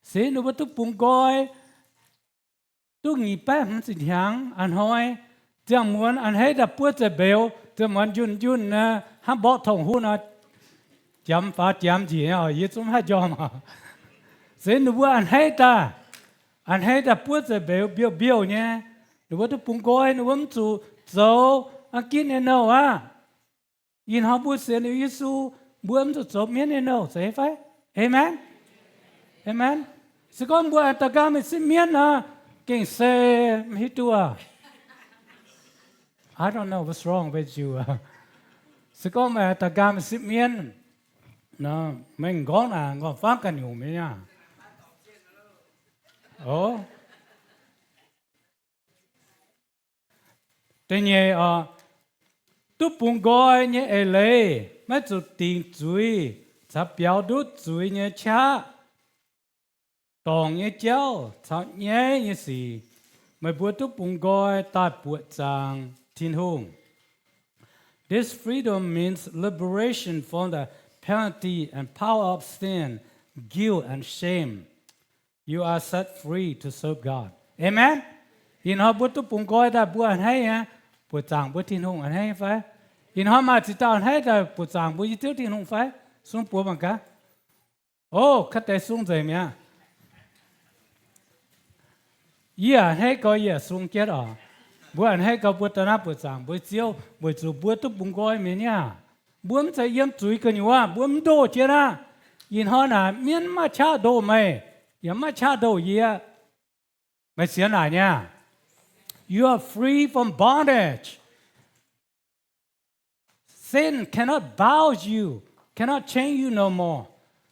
Se ninh mbuo duqv bungx nqoi duqv nyic baeqv hmz ziepc hnyangx a'hnoi, ziangh muonz a'hneiv daaih buov zeqc mbeux, ziangh muonz njunh njunh hnangv mborqv tongh huv nor, jamx faaux jamx njiec, yie zungv mv haih njormh. Se ninh mbuo a'hneiv daaih, a'hneiv daaih buov zeqc mbeux mbiouh mbiouh nyei, ninh mbuo duqv bungx nqoi, ninh mbuo mv zuqc zoux Ang^gitc nyei nouh aqv. Ih hnoi mbuo sienx liuz Yesu, mbuo mv zuqc zoux mienv nyei nouh, zeiz fai? Amen. Amen. Se gorngv mbuo aengx da'nqaang mingh sipv mienv nor, gengh se mv hiuv duqv. I don't know what's wrong with you. Se gorngv meih aengx da'nqaang mingh sipv mienv, meih m'nqorngv naaic nqorngv-famv ganh nyungc mi'aqv. O, da'nyeic oc, duqv bungx nqoi nyei eix leiz maiv zuqc dingc zuiz caux biaux ndutv zuiz nyei qaqv, dorngc nyei jauv caux nyaiv nyei sic. Meih mbuo duqv bungx nqoi daaih buoqc zaangc Tin-Hungh. This freedom means liberation from the penalty and power of sin, guilt, and shame. You are set free to serve God. Amen. Ih hnoi mbuo duqv bungx nqoi daaih mbuo a'hneiv nyei, buoqc zaangc mbuo Tin-Hungh a'hneiv fai? Ih hnoi maaih ziex dauh a'hneiv daaih buoqc zaangc mbuo nyei Ziouv Tin-Hungh fai? Sung buoz mangc gaax. O, kaav deix sung nzengc mi'aqv. Yie a'hneiv gau yie sung jienv oc. Mbuo a'hneiv gau mbuo daaih naaiv buoqc zaangc mbuo Ziouv weic zuqc mbuo duqv bungx nqoi mi'aqv. Mbuo mv zeiz yiem zuiz gu'nyuoz, mbuo mv ndoh jienv aqv. Ih hnoi naaic mienv mv maaih qaqv ndoh meih, yaac mv maaih qaqv ndoh yie. Meih sienx naaic nyei? You are free from bondage. Sin cannot bound you, cannot chain you no more.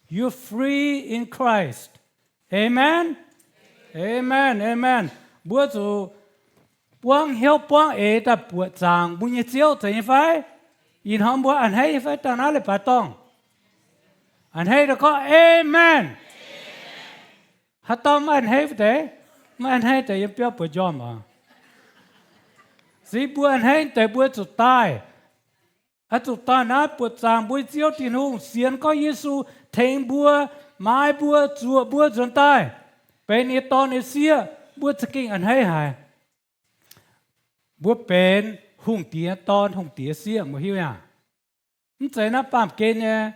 You're free in Christ. Amen. Amen. Amen. Mbuo zuqc buangv hnyouv buangv eix daaih buoqc zaangc mbuo nyei Ziouv, zeiz nyei fai? Ih hnoi mbuo a'hneiv nyei fai? Daaih naaiv leiz-baaix dorngh a'hneiv daaih gorngv Amen. Haaix dauh maiv a'hneiv deix? Maiv a'hneiv deix yiem biauv bueix njormh oc. Se mbuo a'hneiv deix mbuo zuqc daaih, oix zuqc daaih naaiv buoqc zaangc mbuo Ziouv Tin-Hungh, sienx gorngv Yesu tengx mbuo, maaiz mbuo, zuoqc mbuo nzuonx daaih benx ninh nyei dorn nyei sieqv, mbuo za'gengh a'hneiv haic. Mbuo benx hungh diex nyei dorn, hungh diex sieqv, mbuo hiuv aqv? Mv zeiz naaiv baamh gen nyei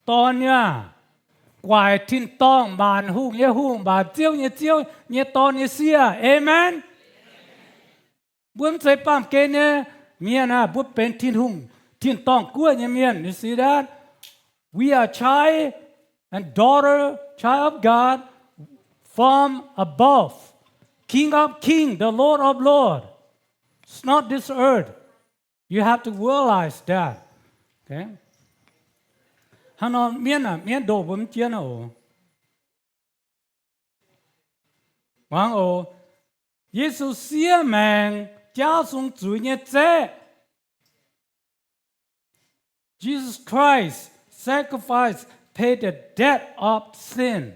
dorn nyei, guaic tin-dorngh, maanc hungh nyei Hungh, maanc ziouv nyei Ziouv nyei dorn nyei sieqv. Amen. Mbuo mv zeiz baamh gen nyei mienh aqv. Mbuo benx Tin-Hungh tin-dorngh guoqv nyei mienh. You see that? We are child and daughter, child of God from above. King of king, the Lord of lord. It's not this earth. You have to realize that. Hnangv nor mienv aac, mienv ndoh mbuo mv jienv oc. Muangx oc. Yesu siev maengc jaauv sung zuiz nyei zeqv. Jesus Christ sacrifice pay the debt of sin.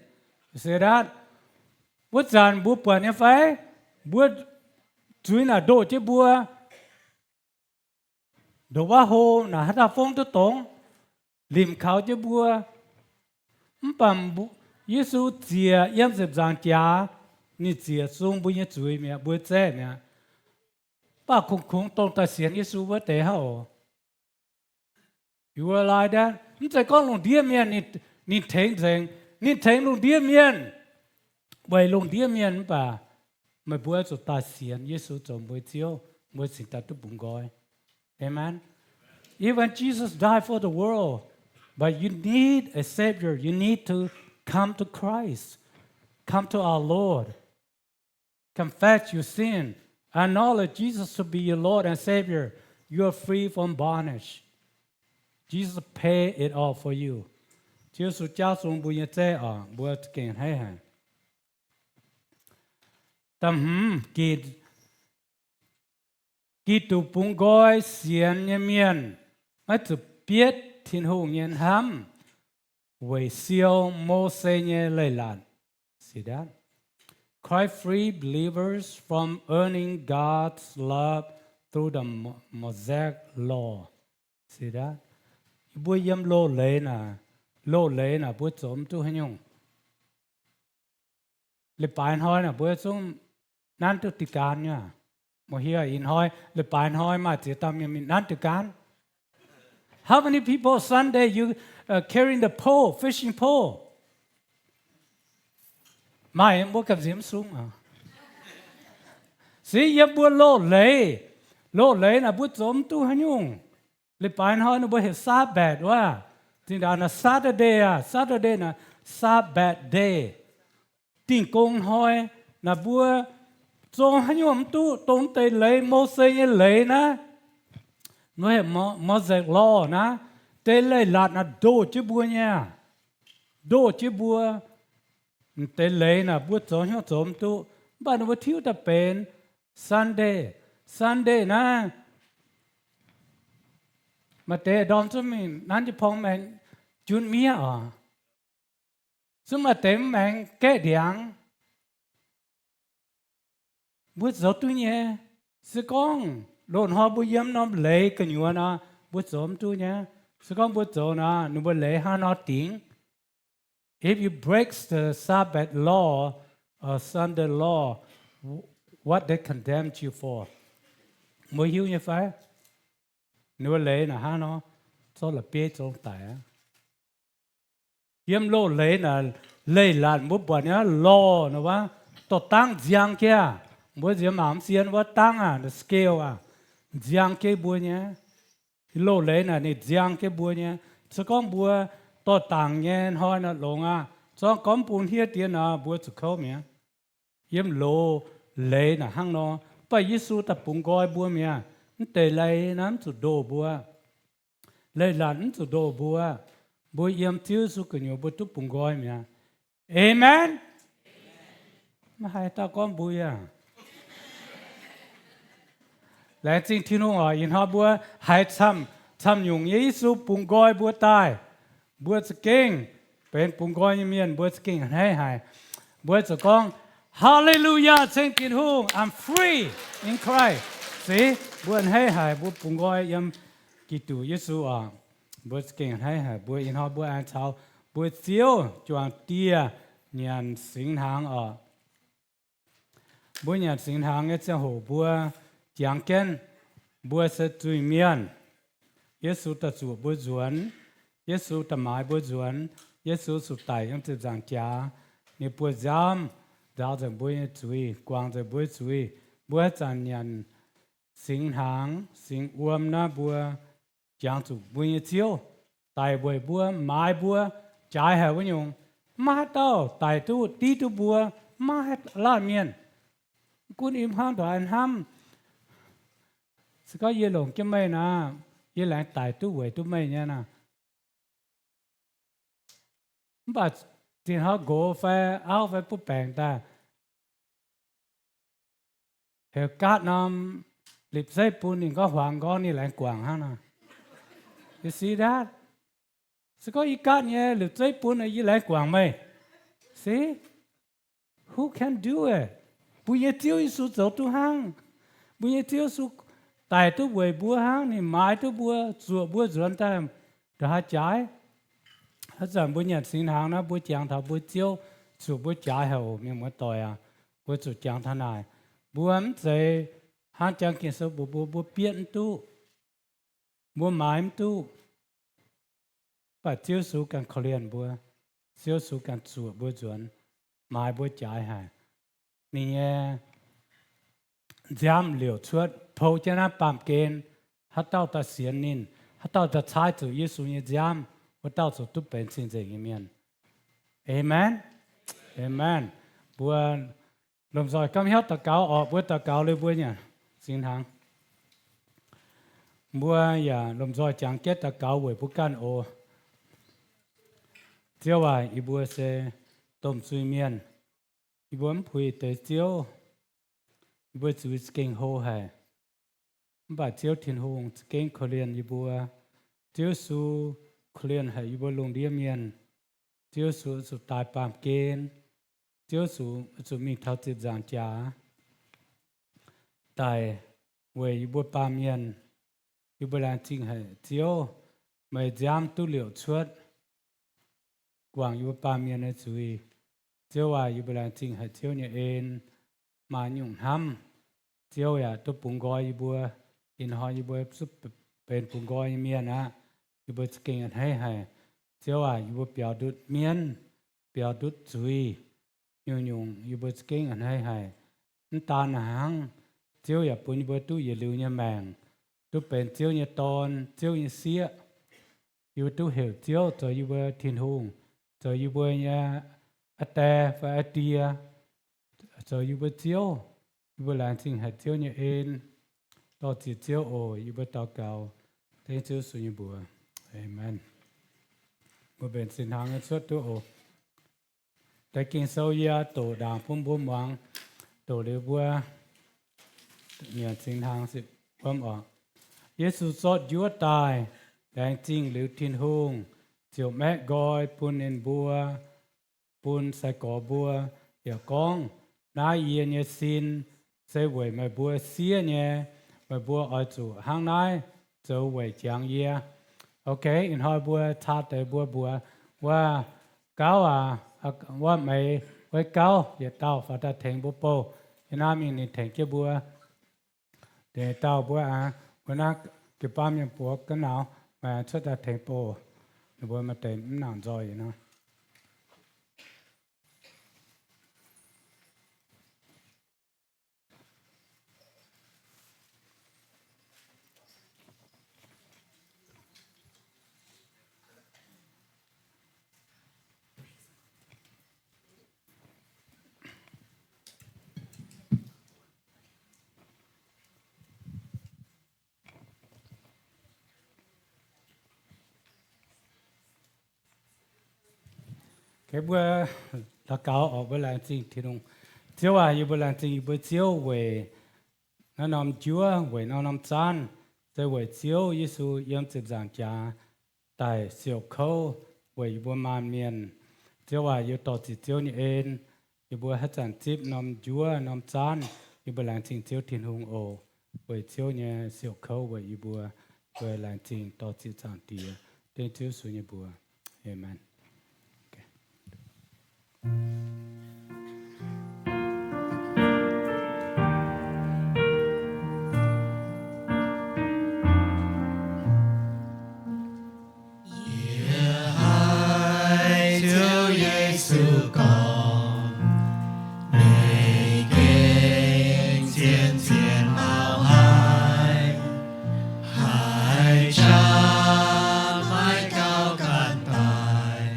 Wuov zanc mbuo buatc nyei fai? Mbuo zuiz naaic ndoh jienv mbuo. Ndongc wuov hlo naaic haaix dauh fongv duqv dongz, limc kaux jienv mbuo. Mv baac Yesu ziec yiem ziepc nzaangc jaax, ninh ziec sung mbuo nyei zuiz mi'aqv, mbuo zeqv mi'aqv. Mv baac kungx-kungx dongh daaih sienx Yesu wuov deix hnangv oc. Mv zeiz gorngv lungh ndiev mienh ninh tengx nzengc. Ninh tengx lungh ndiev mienh, weic lungh ndiev mienh. Mv baac meih mbuo zuqc daaih sienx Yesu zoux mbuo Ziouv, mbuo cingx daaih duqv bungx nqoi. Amen. Even Jesus died for the world, but you need a Savior. You need to come to Christ. Come to our Lord. Confess your sin. Acknowledge Jesus to be your Lord and Savior. You are free from bondage. Jesus pay it all for you. Ziouv Yesu jauv sung mbuo nyei zeiv oc, mbuo gengh hneiv haic. Da'hmz, Giduc bungx nqoi sienx nyei mienh maiv zuqc bietv Tin-Hungh nyei hnamv weic siou Mose nyei leiz-latc. Christ free believers from earning God's love through the Mo-, Mosaic law. Mbuo yiem loz-leiz naaic, loz-leiz naaic mbuo zoux mv duqv haaix nyungc. Leiz-baaix hnoi naaic mbuo zungv nanv duqv diqc gaanv nyei. Mouz hiuv ih hnoi, leiz-baaix hnoi maaih ziex dauh mienh mingh nanv diqc gaanv. How many people Sunday you, uh, carrying the pole, fishing pole? Maaih mbuo ganh nziex mv sung aqv. Se yiem mbuo loz-leiz, loz-leiz naaic mbuo zoux mv duqv haaix nyungc. Leiz-baaix hnoi ninh mbuo heuc Sabbath wuov. Zinh ndaangc naaic Saturday aqv, Saturday naaic Sabbath day. Dingh gong hnoi naaic mbuo zoux haaix nyungc mv duqv, dongh deix leiz, Mose nyei leiz naaiv, mbuo heuc Mo-, Mosaic law naaiv, deix leiz-latc naaic ndoh jienv mbuo nyei, ndoh jienv mbuo. Deix leiz naaic mbuo zoux haaix nyungc zoux mv duqv, mv baac ninh mbuo tiuv daaih benx Sunday. Sunday naaiv maaih deix ndorm zungv mingh nanv jienv porng maengx junv miev oc. Zungv maaih deix mv maengx gaeqv ndiangx. Mbuo zoux duqv nyei. Se gorngv loz-hnoi mbuo yiem norm leiz gu'nyuoz nor, mbuo zoux mv duqv nyei. Se gorngv mbuo zoux nor, ninh mbuo leiz hnangv nor dingx. If you break the Sabbath law or Sunday law, what they condemn you for? Mbuo hiuv nyei fai? Ninh mbuo leiz naaic hnangv nor, zorqv la'bieiv zong daic aqv. Yiem loz-leiz naaic leiz-latc mbuo buatc nyei law nor wuov, dorh dangv nziang jienv aqv. Mbuo nziex mangc mv sien wuov dangv aqv, the scale aqv, nziang jienv mbuo nyei. Loz-leiz naaic ninh nziang jienv mbuo nyei. Se gorngv mbuo dorh dangc nyei hnoi naaic longx aqv. Zorngv gorngv bun hniev diex nor, mbuo zuqc kouv mi'aqv. Yiem loz-leiz naaic hnangv nor, mv baac Yesu daaih bungx nqoi mbuo mi'aqv. Mv deix leiz naaiv mv zuqc ndoh mbuo. Leiz-latc mv zuqc ndoh mbuo. Mbuo yiem Ziouv Yesu gu'nyuoz mbuo duqv bungx nqoi mi'aqv. Amen. Maiv haih dauh gorngv mbuo yaac. Laengz zingh Tin-Hungh oc. Ih hnoi mbuo haiz camv, camv nyungc nyei Yesu bungx nqoi mbuo daaih, mbuo za'gengh benx bungx nqoi nyei mienh, mbuo za'gengh hneiv haic. Mbuo zuqc gorngv, Hallelujah, ceng Tin-Hungh, I'm free in Christ. Se, mbuo hneiv haic, mbuo bungx nqoi yiem Giduc Yesu oc. Mbuo za'gengh hneiv haic. Mbuo ih hnoi mbuo aengx caux mbuo Ziouv juangc dieh nyanc singx hnaangx oc. Mbuo nyanc singx hnaangx nyei ziangh hoc mbuo jangx jienv, mbuo se zuiz-mienh. Yesu daaih zuoqc mbuo nzuonx. Yesu daaih maaiz mbuo nzuonx. Yesu zuqc daic yiem ziepc nzaangc jaax. Ninh buoz-nziaamv nzaaux nzengc mbuo nyei zuiz, guangc nzengc mbuo nyei zuiz. Mbuo haaix zanc nyanc singx hnaangx, singx wuom naaiv mbuo jangx zuqc mbuo nyei Ziouv daic weic mbuo, maaiz mbuo, jaaix haic wuov nyungc. Maiv maaih haaix dauh daic duqv div duqv mbuo, maiv maaih haaix laanh mienh. Gunv im hnangv ndongc hnamv, se gorngv yie longc jienv meih nor, yie laengz daic duqv weic duqv meih nyei nor. Mv baac zinh hnoi nqox fai auv fai butv baengc daaih, heuc gaatv norm lipc zeiv bun ninh, gorngv huaangx nqorngv ninh laengz guangc hnangv nor. You see that? Se gorngv yie gaatv nyei lipc zeiv bun, yie laengz guangc meih. See? Who can do it? Mbuo nyei Ziouv Yesu zoux duqv hnangv. Mbuo nyei Ziouv Yesu daic duqv weic mbuo hnangv. Ninh maaiz duqv mbuo, zuoqc mbuo nzuonx daaih ndongc haaix jaaix. Haaix zanc mbuo nyanc singx hnaangx naaiv, mbuo jangx taux mbuo Ziouv, zuqc mbuo jaaix haic oc, mienh muoz doic aac. Mbuo zuqc jangx taux naaic. Mbuo mv zeiz hnangv jangx Ging-Sou mbuox mbuo, mbuo bietv mv duqv, mbuo maaiz mv duqv. Mv baac Ziouv Yesu ganh korv-lienh mbuo. Ziouv Yesu ganh zuoqc mbuo nzuonx, maaiz mbuo jaaix haic. Ninh nyei nziaamv liouc cuotv, pou jienv naaiv baamh gen. Haaix dauh daaih sienx ninh, haaix dauh daaih caaiv zuqc Yesu nyei nziaamv, wuov dauh ziouc duqv benx cing-nzengc nyei mienh. Amen. Amen. Mbuo lomh nzoih gomv hnyouv daux gaux orqc, mbuo daux gaux liuz mbuo nyanc. zingh hnaangx. Mbuo yaac lomh nzoih jangx jienv daux gaux weic mbuo ganh oc. Ziouv aac, yie mbuo se domh zuiz-mienh. Yie mbuo mv puix deix Ziouv. Yie mbuo zuiz za'gengh hlo haic. Mv baac Ziouv Tin-Hungh za'gengh korv-lienh yie mbuo. Ziouv Yesu korv-lienh haic yie mbuo lungh ndiev mienh. Ziouv Yesu zuqc daaih baamh gen. Ziouv Yesu zuqc mingh taux ziepc nzaangc jaax daic weic yie mbuo baamh mienh. Yie mbuo laengz zingh haic Ziouv, meih nziaamv duqv liouc cuotv guangc yie mbuo baamh mienh nyei zuiz. Ziouv aac, yie mbuo laengz zingh haic Ziouv nyei en. Maaih nyungc hnamv, Ziouv yaac duqv bungx nqoi yie mbuo. Ih hnoi yie mbuo zungv benx bungx nqoi nyei mienh aqv. Yie mbuo za'gengh a'hneiv haic. Ziouv aac, yie mbuo biaux ndutv mienv, biaux ndutv zuiz, nyungc-nyungc yie mbuo za'gengh a'hneiv haic. Mv daan naaiv hnangv, Ziouv yaac bun yie mbuo duqv yietc liuz nyei maengc, duqv benx Ziouv nyei dorn, Ziouv nyei sieqv. Yie mbuo duqv heuc Ziouv zoux yie mbuo Tin-Hungh, zoux yie mbuo nyei aa die fai aa die, zoux yie mbuo Ziouv. Yie mbuo laengz zingh haic Ziouv nyei en. Dorh ziec Ziouv oc. Yie mbuo daux gaux dengv Ziouv Yesu nyei mbuox. Aamen. Mbuo mbenc zinh hnaangx nyei cuotv duqv oc. Deix Ging-Sou yie doqc ndaangc bun mbuo muangx. Doqc liuz mbuo nyanc zinh hnaangx se wuom oc. Yesu zorqv njuov daaih, laengz zingh liuz Tin-Hungh, ziouc maeqv nqoi bun ninh mbuo, bun sai-gorx mbuo, yaac gorngv, Naaiv yie nyei sin se weic meih mbuo siev nyei. Meih mbuo oix zuqc hnangv naaiv zoux weic jangx yie. Ok, ih hnoi mbuo caa deix mbuo mbuox wuov gauv aac, wuov meix wuov gauv yietc dauh faaux daaih tengx mbuo bouh. Yie naaiv mingh ninh tengx jienv mbuo. Deix dauh mbuo aac, mbuo naaiv jiu-baang mienh buoz ga'nauz, maaih cuotv daaih tengx bouh. Ninh mbuo maaih deix mv nangc nzoih nor. Mbuo daux gaux oc. Mbuo laengz zingh Tin-Hungh. Ziouv aac, yie mbuo laengz zingh yie mbuo Ziouv weic naaiv norm njuov, weic naaiv norm zaanv, se weic Ziouv Yesu yiem ziepc nzaangc jaax daic siouc kouv weic yie mbuo maanh mienh. Ziouv aac, yie dorh ziec Ziouv nyei en, yie mbuo haaix zanc zipv norm njuov norm zaanv, yie mbuo laengz zingh Ziouv Tin-Hungh oc. Weic Ziouv nyei siouc kouv weic yie mbuo, mbuo laengz zingh dorh ziec Zaangc Diex, dengv Ziouv Yesu nyei mbuox. Aamen. Yie haiz Ziouv Yesu gorngv, meih gengh zien-zien mau haiz, haiz qaqv maiv gauh ganh daic.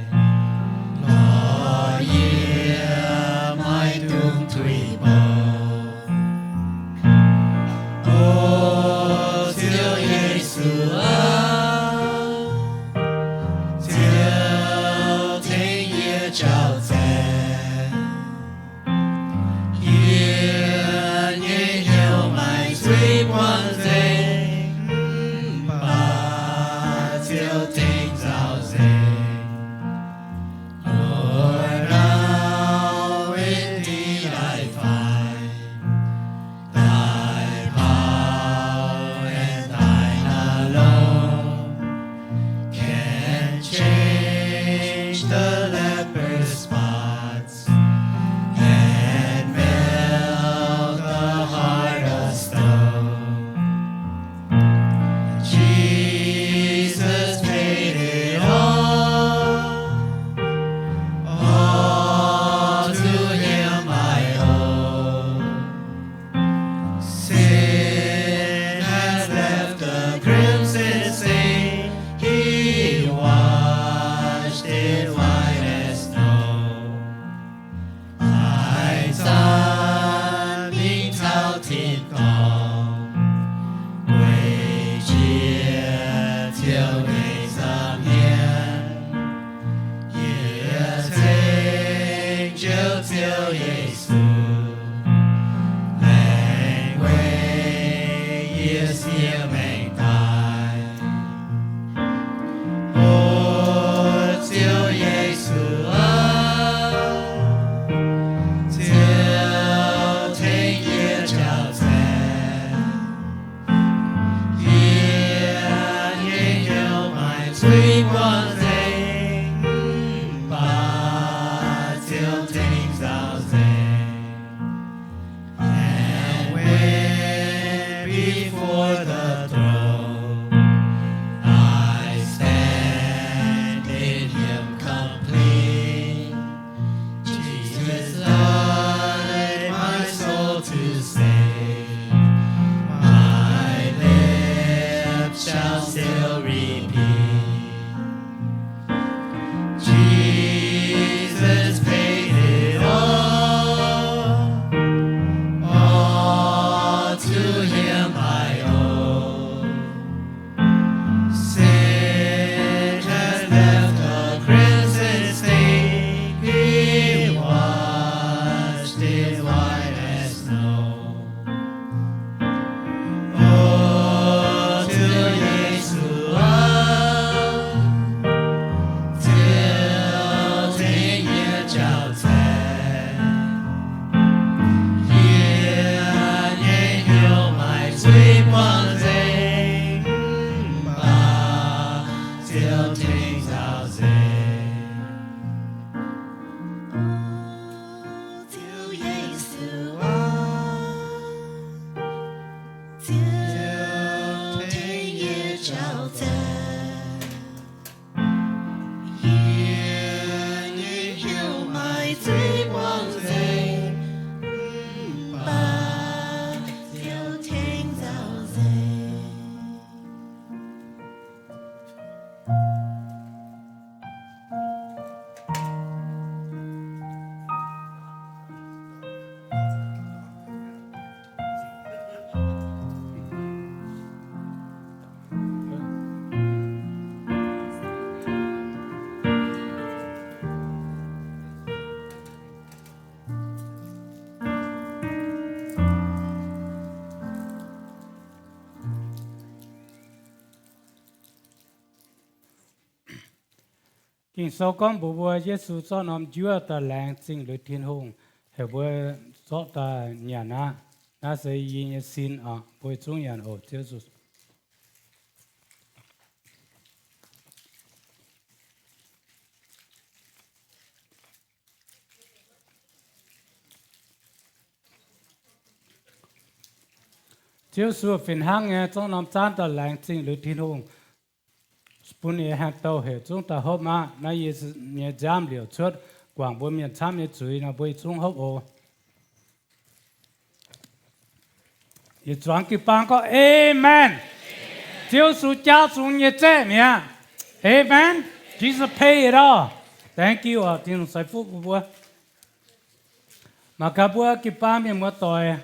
Ging-Sou gorngv mbuox mbuo, Yesu zorqv norm njuov daaih laengz zingh liuz Tin-Hungh, heuc mbuo zorqv daaih nyanc aqv. Naaiv se yie nyei sin oc. Mbuo zungv nyanc oc. Ziouv Yesu Ziouv Yesu fih hnangv nyei zorqv norm zaanv daaih laengz zingh liuz Tin-Hungh, bun ninh nyei haaix dauh heuc zungv daaih hopv aqv. Naaiv yie nyei nziaamv liouc cuotv guangc mbuo mienh camv nyei zuiz nor, mbuo yietc zungv hopv oc. Yietc zuangx jiu-baang gorngv, Aamen. Ziouv Yesu jaauv zuqc nyei zeqv mi'aqv. Aamen. Jesus pay it all. Thank you oc. Tin-Hungh ceix fuqv bun mbuo. Mangc gaax mbuo jiu-baang mienh muoz-doic,